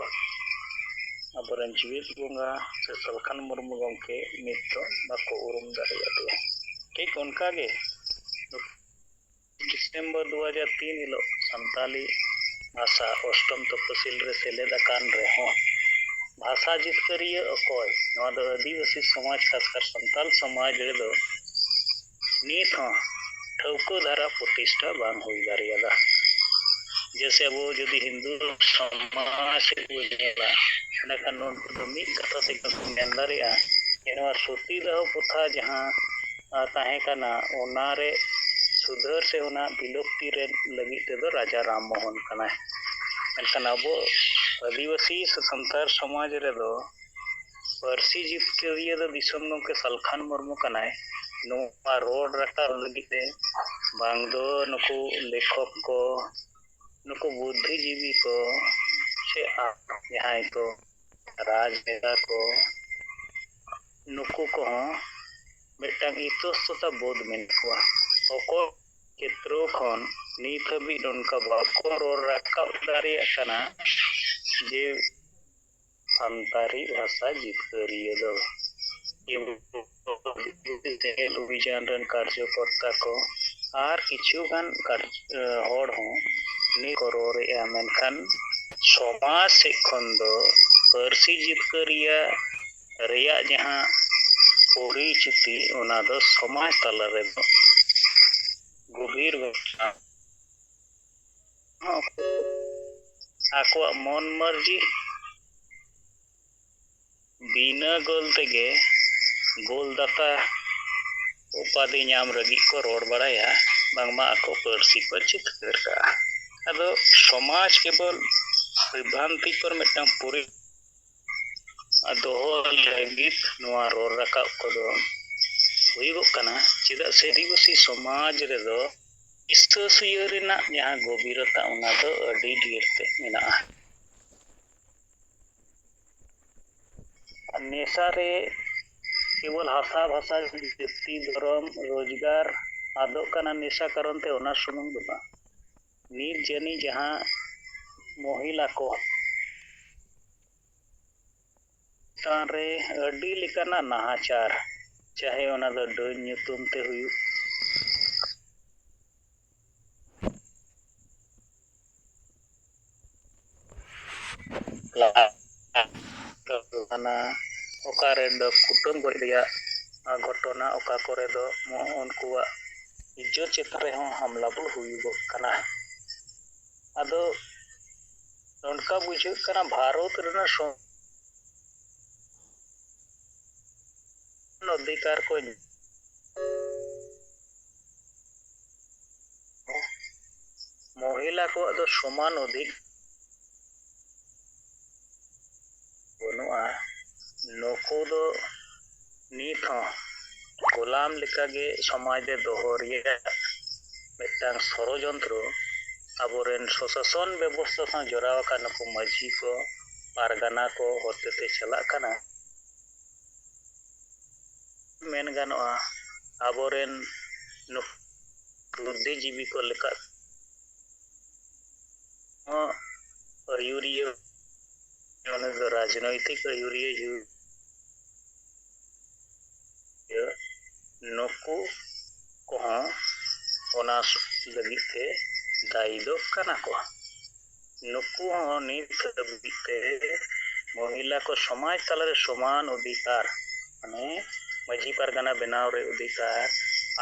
ᱟᱵᱚᱨᱮᱱ ᱡᱤᱣᱤᱫ ᱵᱚᱸᱜᱟ ᱥᱮ ᱥᱟᱞᱠᱷᱟᱱ ᱢᱩᱨᱢᱩ ᱜᱚᱢᱠᱮ ᱱᱤᱛ ᱫᱚ ᱵᱟᱠᱚ ᱩᱨᱩᱢ ᱫᱟᱲᱮᱭᱟᱫᱮᱭᱟ᱾ ᱴᱷᱤᱠ ᱚᱱᱠᱟᱜᱮ ᱰᱤᱥᱮᱢᱵᱚᱨ ᱫᱩ ᱦᱟᱡᱟᱨ ᱛᱤᱱ ᱦᱤᱞᱳᱜ ᱥᱟᱱᱛᱟᱞᱤ ᱵᱷᱟᱥᱟ ᱚᱥᱴᱚᱢ ᱛᱚᱯᱚᱥᱤᱞ ᱨᱮ ᱥᱮᱞᱮᱫ ᱟᱠᱟᱱ ᱨᱮᱦᱚᱸ, ᱵᱷᱟᱥᱟ ᱡᱤᱛᱠᱟᱹᱨᱤᱭᱟᱹ ᱚᱠᱚᱭ, ᱱᱚᱣᱟ ᱫᱚ ᱟᱹᱫᱤᱵᱟᱹᱥᱤ ᱥᱚᱢᱟᱡᱽ, ᱠᱷᱟᱥᱠᱟᱨ ᱥᱟᱱᱛᱟᱞ ᱥᱚᱢᱟᱡᱽ ᱨᱮᱫᱚ ᱱᱤᱛ ᱦᱚᱸ ᱴᱷᱟᱹᱣᱠᱟᱹ ᱫᱷᱟᱨᱟ ᱯᱨᱚᱛᱤᱥᱴᱷᱟ ᱵᱟᱝ ᱦᱩᱭ ᱫᱟᱲᱮᱭᱟᱫᱟ᱾ ᱡᱮᱭᱥᱮ ᱟᱵᱚ ᱡᱩᱫᱤ ᱦᱤᱱᱫᱩ ᱥᱚᱢᱟᱡᱽ ᱥᱮᱫ ᱵᱚᱱ ᱧᱮᱞᱟ, ᱮᱸᱰᱮᱠᱷᱟᱱ ᱩᱱᱠᱩ ᱫᱚ ᱢᱤᱫ ᱠᱟᱛᱷᱟ ᱛᱮᱜᱮ ᱠᱚ ᱢᱮᱱ ᱫᱟᱲᱮᱭᱟᱜᱼᱟ ᱡᱮ ᱱᱚᱣᱟ ᱥᱚᱛᱤᱫᱟᱦᱚ ᱯᱨᱚᱛᱷᱟ ᱡᱟᱦᱟᱸ, ᱟᱸ, ᱛᱟᱦᱮᱸ ᱠᱟᱱᱟ, ᱚᱱᱟᱨᱮ ᱥᱩᱫᱷᱟᱹᱨ ᱥᱮ ᱚᱱᱟ ᱵᱤᱞᱚᱯᱛᱤ ᱨᱮ ᱞᱟᱹᱜᱤᱫ ᱛᱮᱫᱚ ᱨᱟᱡᱟ ᱨᱟᱢ ᱢᱳᱦᱚᱱ ᱠᱟᱱᱟᱭ᱾ ᱢᱮᱱᱠᱷᱟᱱ ᱟᱵᱚ ᱟᱹᱫᱤᱵᱟᱹᱥᱤ ᱥᱮ ᱥᱟᱱᱛᱟᱲ ᱥᱚᱢᱟᱡᱽ ᱨᱮᱫᱚ ᱯᱟᱹᱨᱥᱤ ᱡᱤᱛᱠᱟᱹᱨᱤᱭᱟᱹ ᱫᱚ ᱫᱤᱥᱚᱢ ᱜᱚᱢᱠᱮ ᱥᱟᱞᱠᱷᱟᱱ ᱢᱩᱨᱢᱩ ᱠᱟᱱᱟᱭ᱾ ᱱᱚᱣᱟ ᱨᱚᱲ ᱨᱟᱠᱟᱵ ᱞᱟᱹᱜᱤᱫ ᱛᱮ ᱵᱟᱝ ᱫᱚ ᱱᱩᱠᱩ ᱞᱮᱠᱷᱚᱠ ᱠᱚ, ᱱᱩᱠᱩ ᱵᱩᱫᱽᱫᱷᱤᱡᱤᱵᱤ ᱠᱚ, ᱥᱮ ᱟᱨ ᱡᱟᱦᱟᱸᱭ ᱠᱚ ᱨᱟᱡᱽ ᱱᱮᱛᱟ ᱠᱚ, ᱱᱩᱠᱩ ᱠᱚᱦᱚᱸ ᱢᱤᱫᱴᱟᱝ ᱤᱛᱚᱥᱛᱚᱛᱟ ᱵᱳᱫᱷ ᱢᱮᱱᱟᱜ ᱠᱚᱣᱟ᱾ ᱚᱠᱚᱭ ᱠᱷᱮᱛᱨᱚ ᱠᱷᱚᱱ ᱱᱤᱛ ᱦᱟᱹᱵᱤᱡ ᱱᱚᱝᱠᱟ ᱵᱟᱠᱚ ᱨᱚᱲ ᱨᱟᱠᱟᱵ ᱫᱟᱲᱮᱭᱟᱜ ᱠᱟᱱᱟ ᱡᱮ ᱥᱟᱱᱛᱟᱲᱤ ᱵᱷᱟᱥᱟ ᱡᱤᱛᱠᱟᱹᱨᱤᱭᱟᱹ ᱫᱚ᱾ ᱡᱮᱢᱚᱱ ᱚᱵᱷᱤᱡᱟᱱ ᱨᱮᱱ ᱠᱟᱨᱡᱚᱠᱚᱨᱛᱟ ᱠᱚ ᱟᱨ ᱠᱤᱪᱷᱩ ᱜᱟᱱ ᱠᱟᱨ-, ᱦᱚᱲ ᱦᱚᱸ ᱱᱤᱭᱟᱹ ᱠᱚ ᱨᱚᱲᱮᱫᱼᱟ, ᱢᱮᱱᱠᱷᱟᱱ ᱥᱚᱢᱟᱡᱽ ᱥᱮᱫ ᱠᱷᱚᱱ ᱫᱚ ᱯᱟᱹᱨᱥᱤ ᱡᱤᱛᱠᱟᱹᱨᱤᱭᱟᱹ ᱨᱮᱭᱟᱜ ᱡᱟᱦᱟᱸ ᱯᱚᱨᱤᱪᱤᱛᱤ, ᱚᱱᱟ ᱫᱚ ᱥᱚᱢᱟᱡᱽ ᱛᱟᱞᱟ ᱨᱮᱫᱚ ᱜᱚᱵᱷᱤᱨ ᱜᱷᱚᱴᱚᱱᱟ ᱦᱚᱸ ᱟᱠᱚᱣᱟᱜ ᱢᱚᱱ ᱢᱟᱹᱨᱡᱤ ᱵᱤᱱᱟᱹ ᱜᱳᱞ ᱛᱮᱜᱮ ᱜᱳᱞᱫᱟᱛᱟ ᱩᱯᱟᱫᱷᱤ ᱧᱟᱢ ᱞᱟᱹᱜᱤᱫ ᱠᱚ ᱨᱚᱲ ᱵᱟᱲᱟᱭᱟ, ᱵᱟᱝᱢᱟ ᱟᱠᱚ ᱯᱟᱹᱨᱥᱤ ᱠᱚ ᱡᱤᱛᱠᱟᱹᱨ ᱠᱟᱜᱼᱟ᱾ ᱟᱫᱚ ᱥᱚᱢᱟᱡᱽ ᱠᱮᱵᱚᱞ ᱵᱤᱵᱷᱨᱟᱱᱛᱤᱠᱚᱨ ᱢᱤᱫᱴᱟᱝ ᱯᱚᱨᱤ-, ᱫᱚᱦᱚ ᱞᱟᱹᱜᱤᱫ ᱱᱚᱣᱟ ᱨᱚᱲ ᱨᱟᱠᱟᱵ ᱠᱚᱫᱚ ᱦᱩᱭᱩᱜᱚᱜ ᱠᱟᱱᱟ᱾ ᱪᱮᱫᱟᱜ ᱥᱮ ᱟᱹᱫᱤᱵᱟᱹᱥᱤ ᱥᱚᱢᱟᱡᱽ ᱨᱮᱫᱚ ᱦᱤᱥᱟᱹ ᱥᱩᱭᱟᱹ ᱨᱮᱱᱟᱜ ᱡᱟᱦᱟᱸ ᱜᱚᱵᱷᱤᱨᱚᱛᱟ, ᱚᱱᱟ ᱫᱚ ᱟᱹᱰᱤ ᱰᱷᱮᱨ ᱛᱮ ᱢᱮᱱᱟᱜᱼᱟ᱾ ᱱᱮᱥᱟ ᱨᱮ ᱠᱮᱵᱚᱞ ᱦᱟᱥᱟ ᱵᱷᱟᱥᱟ, ᱡᱟᱹᱛᱤ, ᱫᱷᱚᱨᱚᱢ, ᱨᱳᱡᱽᱜᱟᱨ ᱟᱫᱚᱜ ᱠᱟᱱᱟ ᱱᱮᱥᱟ ᱠᱟᱨᱚᱱ ᱛᱮ, ᱚᱱᱟ ᱥᱩᱢᱩᱝ ᱫᱚ ᱵᱟᱝ᱾ ᱱᱤᱛ ᱡᱟᱹᱱᱤᱡ ᱡᱟᱦᱟᱸ ᱢᱚᱦᱤᱞᱟ ᱠᱚ ᱪᱮᱛᱟᱱ ᱨᱮ ᱟᱹᱰᱤ ᱞᱮᱠᱟᱱᱟᱜ ᱱᱟᱦᱟᱪᱟᱨ, ᱪᱟᱦᱮ ᱚᱱᱟ ᱫᱚ ᱰᱟᱹᱱ ᱧᱩᱛᱩᱢ ᱛᱮ ᱦᱩᱭᱩᱜ, ᱚᱠᱟ ᱨᱮ ᱫᱚ ᱠᱩᱴᱟᱹᱢ ᱜᱚᱡ ᱨᱮᱭᱟᱜ ᱜᱷᱚᱴᱚᱱᱟ, ᱚᱠᱟ ᱠᱚᱨᱮ ᱫᱚ ᱩᱱᱠᱩᱣᱟᱜ ᱤᱡᱽᱡᱚᱛ ᱪᱮᱛᱟᱱ ᱨᱮᱦᱚᱸ ᱦᱟᱢᱞᱟ ᱵᱚᱞ ᱦᱩᱭᱩᱜᱚᱜ ᱠᱟᱱᱟ᱾ ᱟᱫᱚ ᱱᱚᱝᱠᱟ ᱵᱩᱡᱷᱟᱹᱜ ᱠᱟᱱᱟ, ᱵᱷᱟᱨᱚᱛ ᱨᱮᱱᱟᱜ ᱥᱚᱝ-, ᱚᱫᱷᱤᱠᱟᱨ ᱠᱚ ᱢᱚᱦᱤᱞᱟ ᱠᱚᱣᱟᱜ ᱫᱚ ᱥᱚᱢᱟᱱ ᱚᱫᱷᱤᱠ ᱵᱟᱹᱱᱩᱜᱼᱟ᱾ ᱱᱩᱠᱩ ᱫᱚ ᱱᱤᱛ ᱦᱚᱸ ᱜᱳᱞᱟᱢ ᱞᱮᱠᱟᱜᱮ ᱥᱚᱢᱟᱡᱽ ᱨᱮ ᱫᱚᱦᱚ ᱨᱮᱭᱟᱜ ᱢᱤᱫᱴᱟᱝ ᱥᱚᱲᱚᱡᱚᱱᱛᱨᱚ ᱟᱵᱚᱨᱮᱱ ᱥᱚᱥᱟᱥᱚᱱ ᱵᱮᱵᱚᱥᱛᱷᱟ ᱥᱟᱶ ᱡᱚᱲᱟᱣ ᱟᱠᱟᱱ ᱱᱩᱠᱩ ᱢᱟᱹᱡᱷᱤ ᱠᱚ, ᱯᱟᱨᱜᱟᱱᱟ ᱠᱚ ᱦᱚᱛᱮᱛᱮ ᱪᱟᱞᱟᱜ ᱠᱟᱱᱟ᱾ ᱢᱮᱱ ᱜᱟᱱᱚᱜᱼᱟ, ᱟᱵᱚᱨᱮᱱ ᱱᱩᱠᱩ ᱵᱩᱫᱽᱫᱷᱤᱡᱤᱵᱤ ᱠᱚ ᱞᱮᱠᱟ ᱦᱚᱸ ᱟᱹᱭᱩᱨᱤᱭᱟᱹ, ᱩᱱᱤ ᱫᱚ ᱨᱟᱡᱽᱱᱳᱭᱛᱤᱠ ᱟᱹᱭᱩᱨᱤᱭᱟᱹ ᱦᱩᱭᱩᱜ, ᱱᱩᱠᱩ ᱠᱚᱦᱚᱸ ᱚᱱᱟ ᱞᱟᱹᱜᱤᱫ ᱛᱮ ᱫᱟᱭᱤ ᱫᱚ ᱠᱟᱱᱟ ᱠᱚ᱾ ᱱᱩᱠᱩ ᱦᱚᱸ ᱱᱤᱛ ᱦᱟᱹᱵᱤᱡ ᱛᱮ ᱢᱚᱦᱤᱞᱟ ᱠᱚ ᱥᱚᱢᱟᱡᱽ ᱛᱟᱞᱟᱨᱮ ᱥᱚᱢᱟᱱ ᱚᱫᱷᱤᱠᱟᱨ, ᱢᱟᱱᱮ ᱢᱟᱹᱡᱷᱤ ᱯᱟᱨᱜᱟᱱᱟ ᱵᱮᱱᱟᱣ ᱨᱮ ᱚᱫᱷᱤᱠᱟᱨ,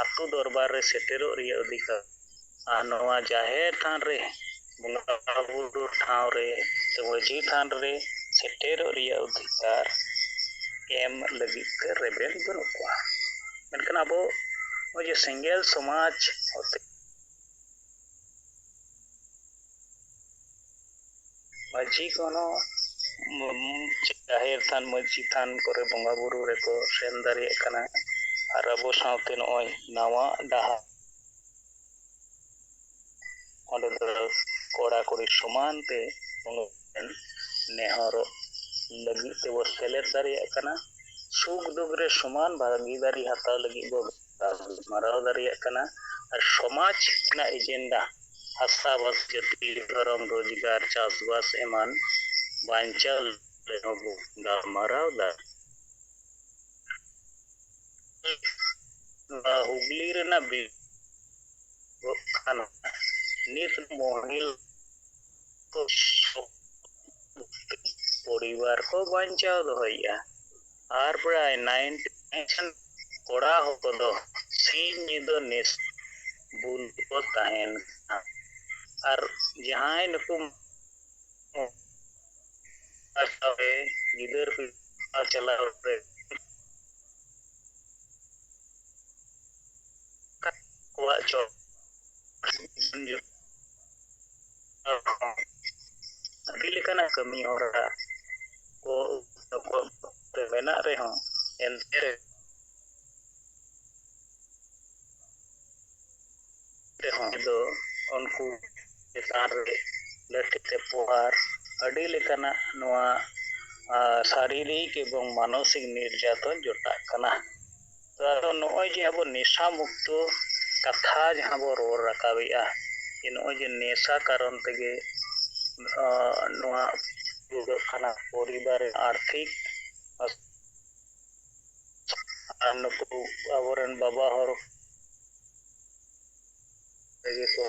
ᱟᱹᱛᱩ ᱫᱚᱨᱵᱟᱨ ᱨᱮ ᱥᱮᱴᱮᱨᱚᱜ ᱨᱮᱭᱟᱜ ᱚᱫᱷᱤᱠᱟᱨ, ᱟᱨ ᱱᱚᱣᱟ ᱡᱟᱦᱮᱨ ᱛᱷᱟᱱ ᱨᱮ ᱵᱚᱸᱜᱟ ᱵᱩᱨᱩ ᱴᱷᱟᱶ ᱨᱮ ᱥᱮ ᱢᱟᱹᱡᱷᱤ ᱛᱷᱟᱱ ᱨᱮ ᱥᱮᱴᱮᱨᱚᱜ ᱨᱮᱭᱟᱜ ᱚᱫᱷᱤᱠᱟᱨ ᱮᱢ ᱞᱟᱹᱜᱤᱫ ᱛᱮ ᱨᱮᱵᱮᱱ ᱵᱟᱹᱱᱩᱜ ᱠᱚᱣᱟ᱾ ᱢᱮᱱᱠᱷᱟᱱ ᱟᱵᱚ ᱱᱚᱜᱼᱚᱭ ᱡᱮ ᱥᱮᱸᱜᱮᱞ ᱥᱚᱢᱟᱡᱽ ᱦᱚᱛᱮ ᱢᱟᱹᱡᱷᱤ ᱠᱚᱦᱚᱸ ᱡᱟᱦᱮᱨ ᱛᱷᱟᱱ, ᱢᱟᱹᱡᱷᱤ ᱛᱷᱟᱱ ᱠᱚᱨᱮ ᱵᱚᱸᱜᱟ ᱵᱩᱨᱩ ᱨᱮᱠᱚ ᱥᱮᱱ ᱫᱟᱲᱮᱭᱟᱜ ᱠᱟᱱᱟ᱾ ᱟᱨ ᱟᱵᱚ ᱥᱟᱶᱛᱮ ᱱᱚᱜᱼᱚᱭ ᱱᱟᱣᱟ ᱰᱟᱦᱟᱨ, ᱚᱸᱰᱮ ᱫᱚ ᱠᱚᱲᱟ ᱠᱩᱲᱤ ᱥᱚᱢᱟᱱ ᱛᱮ ᱵᱚᱸᱜᱟ ᱵᱩᱨᱩ ᱱᱮᱦᱚᱨᱚᱜ ᱞᱟᱹᱜᱤᱫ ᱛᱮᱵᱚ ᱥᱮᱞᱮᱫ ᱫᱟᱲᱮᱭᱟᱜ ᱠᱟᱱᱟ᱾ ᱥᱩᱠ ᱫᱩᱠ ᱨᱮ ᱥᱚᱢᱟᱱ ᱵᱷᱟᱜᱤᱫᱟᱨᱤ ᱦᱟᱛᱟᱣ ᱞᱟᱹᱜᱤᱫ ᱵᱚ ᱜᱟᱞᱢᱟᱨᱟᱣ ᱫᱟᱲᱮᱭᱟᱜ ᱠᱟᱱᱟ᱾ ᱟᱨ ᱥᱚᱢᱟᱡᱽ ᱨᱮᱱᱟᱜ ᱮᱡᱮᱱᱰᱟ, ᱦᱟᱥᱟᱵᱟᱥ, ᱡᱟᱹᱛᱤ, ᱫᱷᱚᱨᱚᱢ, ᱨᱳᱡᱽᱜᱟᱨ, ᱪᱟᱥᱵᱟᱥ ᱮᱢᱟᱱ ᱵᱟᱧᱪᱟᱣ ᱞᱟᱹᱜᱤᱫ ᱦᱚᱸ ᱵᱚ ᱜᱟᱞᱢᱟᱨᱟᱣ ᱫᱟ᱾ ᱱᱚᱣᱟ ᱦᱩᱜᱽᱞᱤ ᱨᱮᱱᱟᱜ ᱵᱤ-, ᱠᱟᱱᱟ᱾ ᱱᱤᱛ ᱢᱚᱦᱤᱞ ᱠᱚ ᱯᱚᱨᱤᱵᱟᱨ ᱠᱚ ᱵᱟᱧᱪᱟᱣ ᱫᱚᱦᱚᱭᱮᱫᱼᱟ᱾ ᱟᱨ ᱯᱨᱟᱭ ninety percent ᱠᱚᱲᱟ ᱦᱚᱲ ᱠᱚᱫᱚ ᱥᱤᱧ ᱧᱤᱫᱟᱹ ᱱᱮᱥ ᱵᱩᱞ ᱠᱚ ᱛᱟᱦᱮᱱ ᱠᱟᱱᱟ᱾ ᱟᱨ ᱡᱟᱦᱟᱸᱭ ᱱᱩᱠᱩ ᱜᱤᱫᱟᱹᱨ ᱯᱤᱫᱟᱹᱨ ᱪᱟᱞᱟᱣ ᱨᱮ ᱠᱚᱣᱟᱜ ᱪᱚᱞ ᱟᱹᱰᱤ ᱞᱮᱠᱟᱱᱟᱜ ᱠᱟᱹᱢᱤ ᱦᱚᱨᱟ ᱠᱚ ᱢᱮᱱᱟᱜ ᱨᱮᱦᱚᱸ, ᱮᱱᱛᱮ ᱨᱮ ᱨᱮᱦᱚᱸ ᱫᱚ ᱩᱱᱠᱩ ᱪᱮᱛᱟᱱ ᱨᱮ ᱞᱟᱹᱴᱷᱤ ᱛᱮ ᱯᱨᱚᱦᱟᱨ, ᱟᱹᱰᱤ ᱞᱮᱠᱟᱱᱟᱜ ᱱᱚᱣᱟ, ᱟ, ᱥᱟᱨᱤᱨᱤᱠ ᱮᱵᱚᱝ ᱢᱟᱱᱚᱥᱤᱠ ᱱᱤᱨᱡᱟᱛᱚᱱ ᱡᱚᱴᱟᱜ ᱠᱟᱱᱟ᱾ ᱛᱚ ᱟᱫᱚ ᱱᱚᱜᱼᱚᱭ ᱡᱮ ᱟᱵᱚ ᱱᱮᱥᱟ ᱢᱩᱠᱛᱚ ᱠᱟᱛᱷᱟ ᱡᱟᱦᱟᱸ ᱵᱚ ᱨᱚᱲ ᱨᱟᱠᱟᱵᱮᱜᱼᱟ, ᱡᱮ ᱱᱚᱜᱼᱚᱭ ᱡᱮ ᱱᱮᱥᱟ ᱠᱟᱨᱚᱱ ᱛᱮᱜᱮ, ᱟ, ᱱᱚᱣᱟ ᱦᱩᱭᱩᱜᱚᱜ ᱠᱟᱱᱟ ᱯᱚᱨᱤᱵᱟᱨ ᱨᱮ ᱟᱨᱛᱷᱤᱠ ᱟᱨ ᱱᱩᱠᱩ ᱟᱵᱚᱨᱮᱱ ᱵᱟᱵᱟ ᱦᱚᱲ ᱨᱮᱜᱮ ᱠᱚ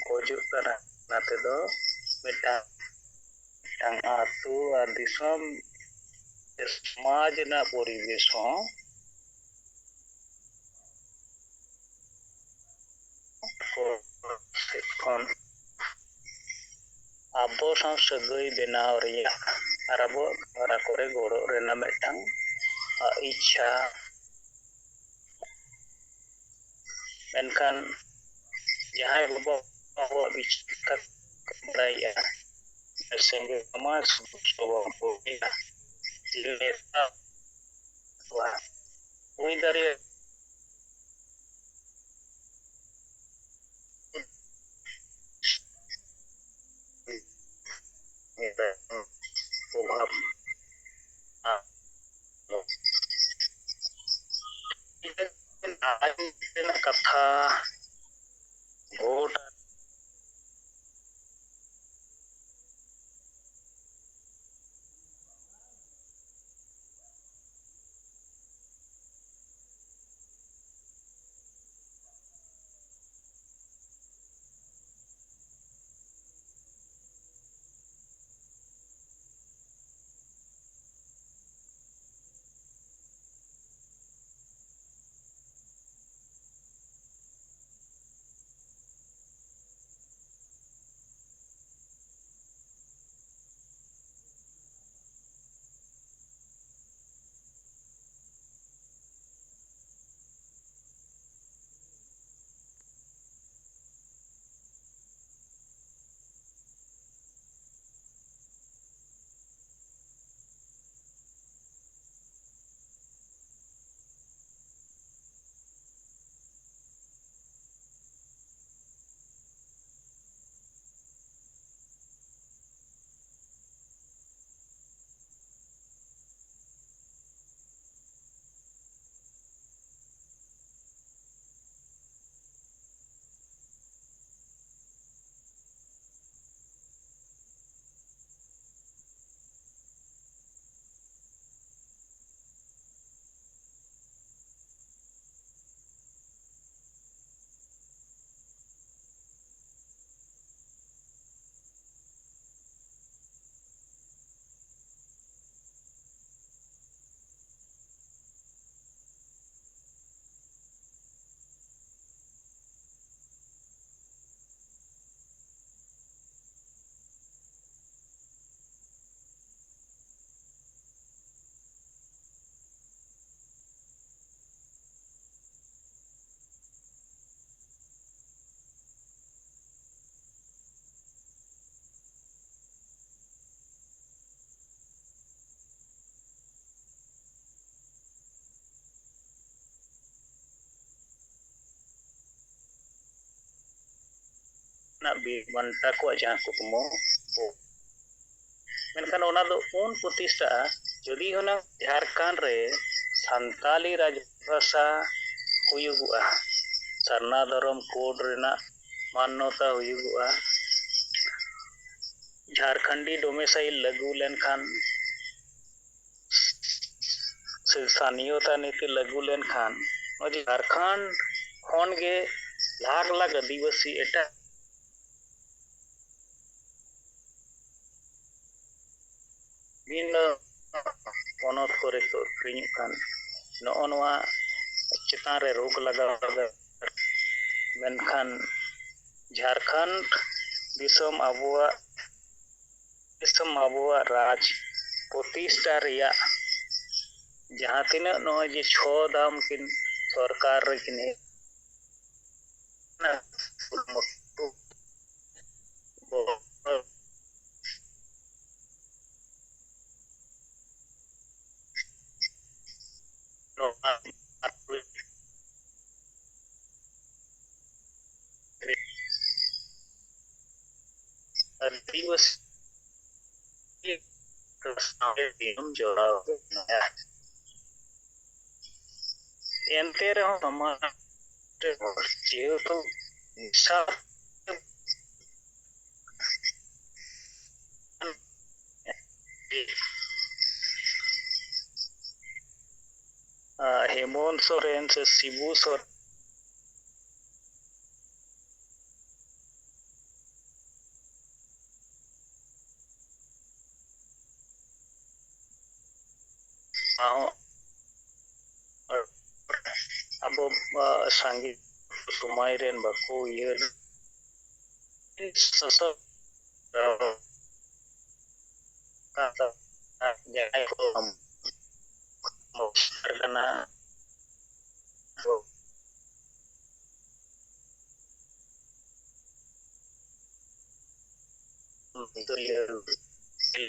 ᱠᱷᱚᱡᱚᱜ ᱠᱟᱱᱟ᱾ ᱚᱱᱟ ᱛᱮᱫᱚ ᱢᱤᱫᱴᱟᱝ, ᱢᱤᱫᱴᱟᱝ ᱟᱹᱛᱩ ᱟᱨ ᱫᱤᱥᱚᱢ ᱥᱮ ᱥᱚᱢᱟᱡᱽ ᱨᱮᱱᱟᱜ ᱯᱚᱨᱤᱵᱮᱥ ᱦᱚᱸ ᱥᱮᱫ ᱠᱷᱚᱱ ᱟᱵᱚ ᱥᱟᱶ ᱥᱟᱹᱜᱟᱹᱭ ᱵᱮᱱᱟᱣ ᱨᱮᱭᱟᱜ ᱟᱨ ᱟᱵᱚᱣᱟᱜ ᱦᱚᱨᱟ ᱠᱚᱨᱮ ᱜᱚᱲᱚ ᱨᱮᱱᱟᱜ ᱢᱤᱫᱴᱟᱝ, ᱟ, ᱤᱪᱪᱷᱟ᱾ ᱢᱮᱱᱠᱷᱟᱱ ᱡᱟᱦᱟᱸᱭ ᱵᱟᱵᱟ ᱟᱵᱚᱣᱟᱜ ᱵᱤᱪᱟᱹᱨ ᱠᱟᱛᱷᱟ ᱠᱚ ᱵᱟᱲᱟᱭᱮᱫᱼᱟ, ᱥᱮᱸᱜᱮᱞ ᱢᱟ ᱥᱩᱫᱩ ᱥᱚᱵᱚ ᱠᱚ ᱦᱩᱭ ᱫᱟᱲᱮᱭᱟᱜᱼᱟ᱾ ᱟᱭᱤᱱ ᱨᱮᱱᱟᱜ ᱠᱟᱛᱷᱟ, ᱵᱷᱳᱴ ᱨᱮᱱᱟᱜ ᱵᱤᱨ ᱵᱟᱱᱴᱟ ᱠᱚᱣᱟᱜ ᱡᱟᱦᱟᱸ ᱠᱩᱠᱢᱩ, ᱢᱮᱱᱠᱷᱟᱱ ᱚᱱᱟ ᱫᱚ ᱩᱱ ᱯᱨᱚᱛᱤᱥᱴᱷᱟᱜᱼᱟ, ᱡᱩᱫᱤ ᱦᱩᱱᱟᱹᱝ ᱡᱷᱟᱲᱠᱷᱚᱸᱰ ᱨᱮ ᱥᱟᱱᱛᱟᱞᱤ ᱨᱟᱡᱽᱵᱷᱟᱥᱟ ᱦᱩᱭᱩᱜᱚᱜᱼᱟ, ᱥᱟᱨᱱᱟ ᱫᱷᱚᱨᱚᱢ ᱠᱳᱰ ᱨᱮᱱᱟᱜ ᱢᱟᱱᱱᱚᱛᱟ ᱦᱩᱭᱩᱜᱚᱜᱼᱟ, ᱡᱷᱟᱨᱠᱷᱚᱸᱰᱤ ᱰᱳᱢᱤᱥᱟᱭᱤᱞ ᱞᱟᱹᱜᱩ ᱞᱮᱱᱠᱷᱟᱱ, ᱥᱮ ᱥᱛᱷᱟᱱᱤᱭᱚᱛᱟ ᱱᱤᱛᱤ ᱞᱟᱹᱜᱩ ᱞᱮᱱᱠᱷᱟᱱ, ᱱᱚᱜᱼᱚᱭ ᱡᱮ ᱡᱷᱟᱨᱠᱷᱚᱸᱰ ᱠᱷᱚᱱ ᱜᱮ ᱞᱟᱠᱷ ᱞᱟᱠᱷ ᱟᱹᱫᱤᱵᱟᱹᱥᱤ ᱮᱴᱟᱜ ᱵᱤᱵᱷᱤᱱᱱᱚ ᱯᱚᱱᱚᱛ ᱠᱚᱨᱮ ᱠᱚ ᱟᱹᱠᱷᱨᱤᱧᱚᱜ ᱠᱟᱱ, ᱱᱚᱜᱼᱚ ᱱᱚᱣᱟ ᱪᱮᱛᱟᱱ ᱨᱮ ᱨᱳᱠ ᱞᱟᱜᱟᱣ ᱞᱟᱜᱟᱣ᱾ ᱢᱮᱱᱠᱷᱟᱱ ᱡᱷᱟᱨᱠᱷᱚᱸᱰ ᱫᱤᱥᱚᱢ ᱟᱵᱚᱣᱟᱜ ᱫᱤᱥᱚᱢ ᱟᱵᱚᱣᱟᱜ ᱨᱟᱡᱽ ᱯᱨᱚᱛᱤᱥᱴᱷᱟ ᱨᱮᱭᱟᱜ ᱡᱟᱦᱟᱸ ᱛᱤᱱᱟᱹᱜ ᱱᱚᱜᱼᱚᱭ ᱡᱮ ᱪᱷᱚ ᱫᱟᱢ ᱠᱤᱱ ᱥᱚᱨᱠᱟᱨ ᱨᱮ ᱠᱤᱱ ᱦᱮᱡ ᱮᱱᱟ, ᱱᱚᱣᱟ ᱟᱹᱫᱤᱵᱟᱹᱥᱤ ᱥᱟᱶᱛᱮ ᱫᱤᱱᱟᱹᱢ ᱡᱚᱲᱟᱣ ᱢᱮᱱᱟᱭᱟ᱾ ᱮᱱᱛᱮ ᱨᱮᱦᱚᱸ ᱥᱚᱢᱟᱡᱽ ᱨᱮ ᱦᱚᱲ ᱡᱮᱦᱮᱛᱩ ᱱᱮᱥᱟ ᱦᱮᱢᱚᱱᱛ ᱥᱚᱨᱮᱱ ᱥᱮ ᱥᱤᱵᱩ ᱥᱚᱨᱮᱱ ᱟᱵᱚ ᱥᱟᱸᱜᱮ ᱥᱚᱢᱟᱡᱽ ᱨᱮᱱ ᱵᱟᱠᱚ ᱩᱭᱦᱟᱹᱨ ᱥᱟᱥᱚᱱ ᱡᱟᱦᱟᱸᱭ ᱠᱚ ᱠᱟᱱᱟ᱾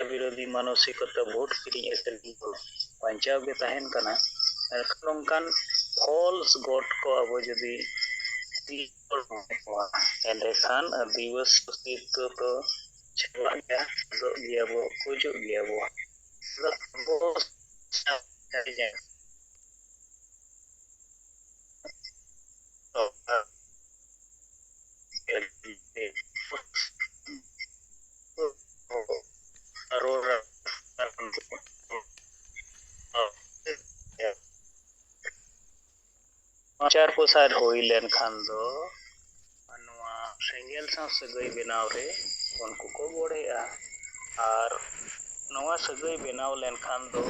ᱵᱤᱨᱳᱫᱷᱤ ᱢᱟᱱᱚᱥᱤᱠᱚᱛᱟ ᱵᱷᱳᱴ ᱠᱤᱨᱤᱧ ᱟᱹᱠᱷᱨᱤᱧ ᱠᱚ ᱵᱟᱧᱪᱟᱣ ᱜᱮ ᱛᱟᱦᱮᱱ ᱠᱟᱱᱟ᱾ ᱢᱮᱱᱠᱷᱟᱱ ᱱᱚᱝᱠᱟᱱ false ᱜᱚᱴ ᱠᱚ ᱟᱵᱚ ᱡᱩᱫᱤ ᱮᱸᱰᱮᱠᱷᱟᱱ ᱟᱹᱫᱤᱵᱟᱹᱥᱤ ᱚᱥᱛᱤᱛᱛᱚ ᱫᱚ ᱪᱟᱵᱟᱜ ᱜᱮᱭᱟ, ᱟᱫᱚᱜ ᱜᱮᱭᱟ ᱵᱚ, ᱜᱩᱡᱩᱜ ᱜᱮᱭᱟ ᱵᱚ᱾ ᱟᱫᱚ ᱟᱵᱚ ᱯᱨᱚᱪᱟᱨ ᱯᱨᱚᱥᱟᱨ ᱦᱩᱭ ᱞᱮᱱᱠᱷᱟᱱ ᱫᱚ ᱱᱚᱣᱟ ᱥᱮᱸᱜᱮᱞ ᱥᱟᱶ ᱥᱟᱹᱜᱟᱹᱭ ᱵᱮᱱᱟᱣ ᱨᱮ ᱩᱱᱠᱩ ᱠᱚ ᱜᱚᱲᱮᱜᱼᱟ᱾ ᱟᱨ ᱱᱚᱣᱟ ᱥᱟᱹᱜᱟᱹᱭ ᱵᱮᱱᱟᱣ ᱞᱮᱱᱠᱷᱟᱱ ᱫᱚ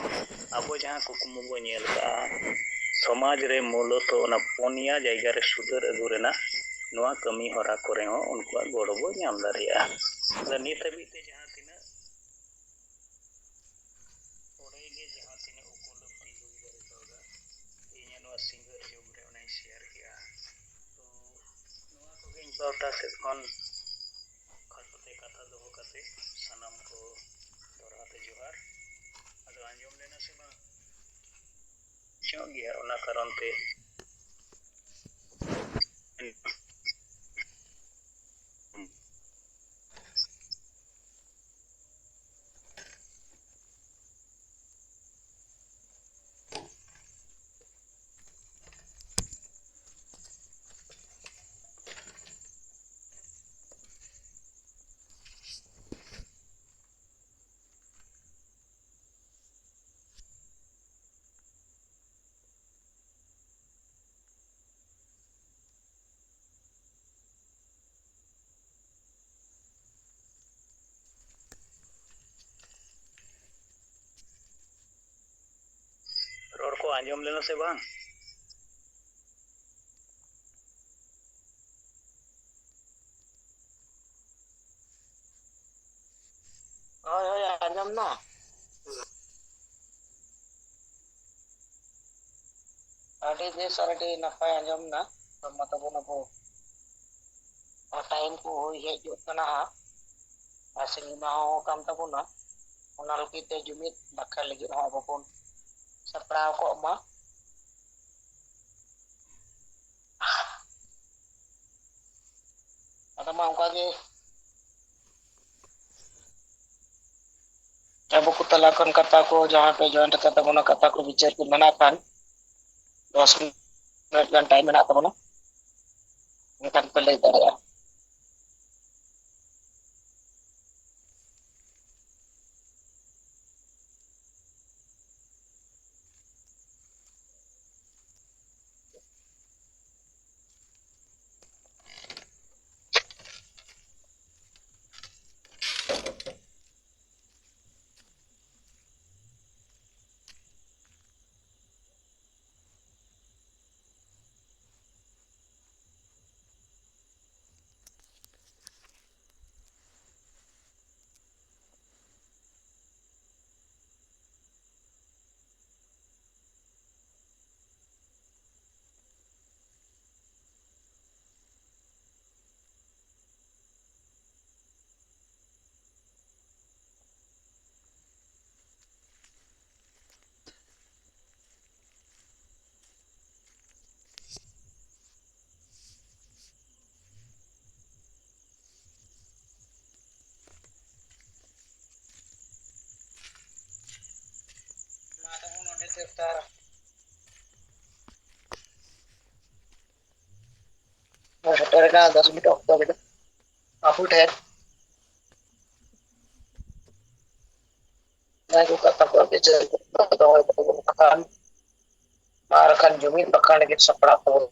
ᱟᱵᱚ ᱡᱟᱦᱟᱸ ᱠᱩᱠᱢᱩ ᱵᱚ ᱧᱮᱞ ᱠᱟᱜᱼᱟ, ᱥᱚᱢᱟᱡᱽ ᱨᱮ ᱢᱩᱞᱚᱛᱚ ᱚᱱᱟ ᱯᱩᱱᱭᱟ ᱡᱟᱭᱜᱟ ᱨᱮ ᱥᱩᱫᱷᱟᱹᱨ ᱟᱹᱜᱩ ᱨᱮᱱᱟᱜ, ᱱᱚᱣᱟ ᱠᱟᱹᱢᱤ ᱦᱚᱨᱟ ᱠᱚᱨᱮ ᱦᱚᱸ ᱩᱱᱠᱩᱣᱟᱜ ᱜᱚᱲᱚ ᱵᱚ ᱧᱟᱢ ᱫᱟᱲᱮᱭᱟᱜᱼᱟ᱾ ᱟᱫᱚ ᱱᱤᱛ ᱦᱟᱹᱵᱤᱡ ᱛᱮ ᱡᱟᱦᱟᱸ ᱛᱤᱱᱟᱹᱜ ᱚᱸᱰᱮ ᱜᱮ ᱡᱟᱦᱟᱸ ᱛᱤᱱᱟᱹᱜ ᱩᱯᱚᱞᱚᱵᱽᱫᱷᱤ ᱠᱚ ᱦᱩᱭ ᱫᱟᱲᱮ ᱠᱟᱣᱫᱟ, ᱤᱧᱟᱹᱜ ᱱᱚᱣᱟ ᱥᱤᱸᱜᱟᱹᱲ ᱡᱩᱜᱽ ᱨᱮ ᱚᱱᱟᱧ ᱥᱮᱭᱟᱨ ᱠᱮᱜᱼᱟ᱾ ᱛᱚ ᱱᱚᱣᱟ ᱠᱚᱜᱮ ᱤᱧ ᱯᱟᱦᱴᱟ ᱥᱮᱫ ᱠᱷᱚᱱ ᱠᱷᱟᱴᱚ ᱛᱮ ᱠᱟᱛᱷᱟ ᱫᱚᱦᱚ ᱠᱟᱛᱮ ᱥᱟᱱᱟᱢ ᱠᱚ ᱫᱚᱦᱲᱟ ᱛᱮ ᱡᱚᱦᱟᱨ᱾ ᱟᱫᱚ ᱟᱸᱡᱚᱢ ᱞᱮᱱᱟ ᱥᱮ ᱵᱟᱝ? ᱧᱚᱜ ᱜᱮᱭᱟ, ᱚᱱᱟ ᱠᱟᱨᱚᱱ ᱛᱮ ᱨᱚᱲ ᱠᱚ ᱟᱸᱡᱚᱢ ᱞᱮᱱᱟ ᱥᱮ ᱵᱟᱝ? ᱦᱳᱭ, ᱦᱳᱭ, ᱟᱸᱡᱚᱢ ᱱᱟ᱾ ᱟᱹᱰᱤ ᱵᱮᱥ ᱟᱨ ᱟᱹᱰᱤ ᱱᱟᱯᱟᱭ ᱟᱸᱡᱚᱢ ᱱᱟ᱾ ᱢᱟ ᱛᱟᱵᱚᱱ ᱟᱵᱚ ᱴᱟᱭᱤᱢ ᱠᱚ ᱦᱩᱭ ᱦᱮᱡ ᱜᱚᱫ ᱠᱟᱱᱟ ᱦᱟᱸᱜ, ᱟᱨ ᱥᱤᱸᱜᱤ ᱢᱟᱦᱟ ᱦᱚᱸ ᱠᱟᱱ ᱛᱟᱵᱚᱱᱟ᱾ ᱚᱱᱟ ᱞᱟᱹᱜᱤᱫ ᱛᱮ ᱡᱩᱢᱤᱫ ᱵᱟᱠᱷᱨᱟ ᱞᱟᱹᱜᱤᱫ ᱦᱚᱸ ᱟᱵᱚ ᱵᱚᱱ ᱥᱟᱯᱲᱟᱣ ᱠᱚᱜ ᱢᱟ᱾ ᱟᱫᱚ ᱢᱟ ᱚᱱᱠᱟ ᱜᱮ ᱟᱵᱚ ᱠᱚ ᱛᱟᱞᱟ ᱠᱷᱚᱱ ᱠᱟᱛᱷᱟ ᱠᱚ ᱡᱟᱦᱟᱸ ᱯᱮ ᱡᱚᱭᱮᱱᱴ ᱟᱠᱟᱫ ᱛᱟᱵᱚᱱᱟ, ᱠᱟᱛᱷᱟ ᱠᱚ ᱵᱤᱪᱟᱹᱨ ᱠᱚ ᱢᱮᱱᱟᱜ ᱠᱷᱟᱱ, ᱫᱚᱥ ᱢᱤᱱᱤᱴ ᱜᱟᱱ ᱴᱟᱭᱤᱢ ᱢᱮᱱᱟᱜ ᱛᱟᱵᱚᱱᱟ, ᱮᱱᱠᱷᱟᱱ ᱯᱮ ᱞᱟᱹᱭ ᱫᱟᱲᱮᱭᱟᱜᱼᱟ᱾ ᱥᱮᱴᱮᱨ ᱮᱱᱟ ᱫᱚᱥ ᱢᱤᱱᱤᱴ ᱚᱠᱛᱚ ᱨᱮᱫᱚ ᱟᱵᱚ ᱴᱷᱮᱱ᱾ ᱡᱟᱭᱦᱳᱠ, ᱠᱟᱛᱷᱟ ᱠᱚ ᱵᱤᱪᱟᱹᱨ ᱫᱚᱦᱚᱭ ᱛᱟᱵᱚᱱ ᱠᱷᱟᱱ ᱟᱨ ᱠᱷᱟᱱ ᱡᱩᱢᱤᱫ ᱵᱟᱠᱷᱟᱱ ᱞᱟᱹᱜᱤᱫ ᱥᱟᱯᱲᱟᱣ ᱛᱟᱵᱚᱱ᱾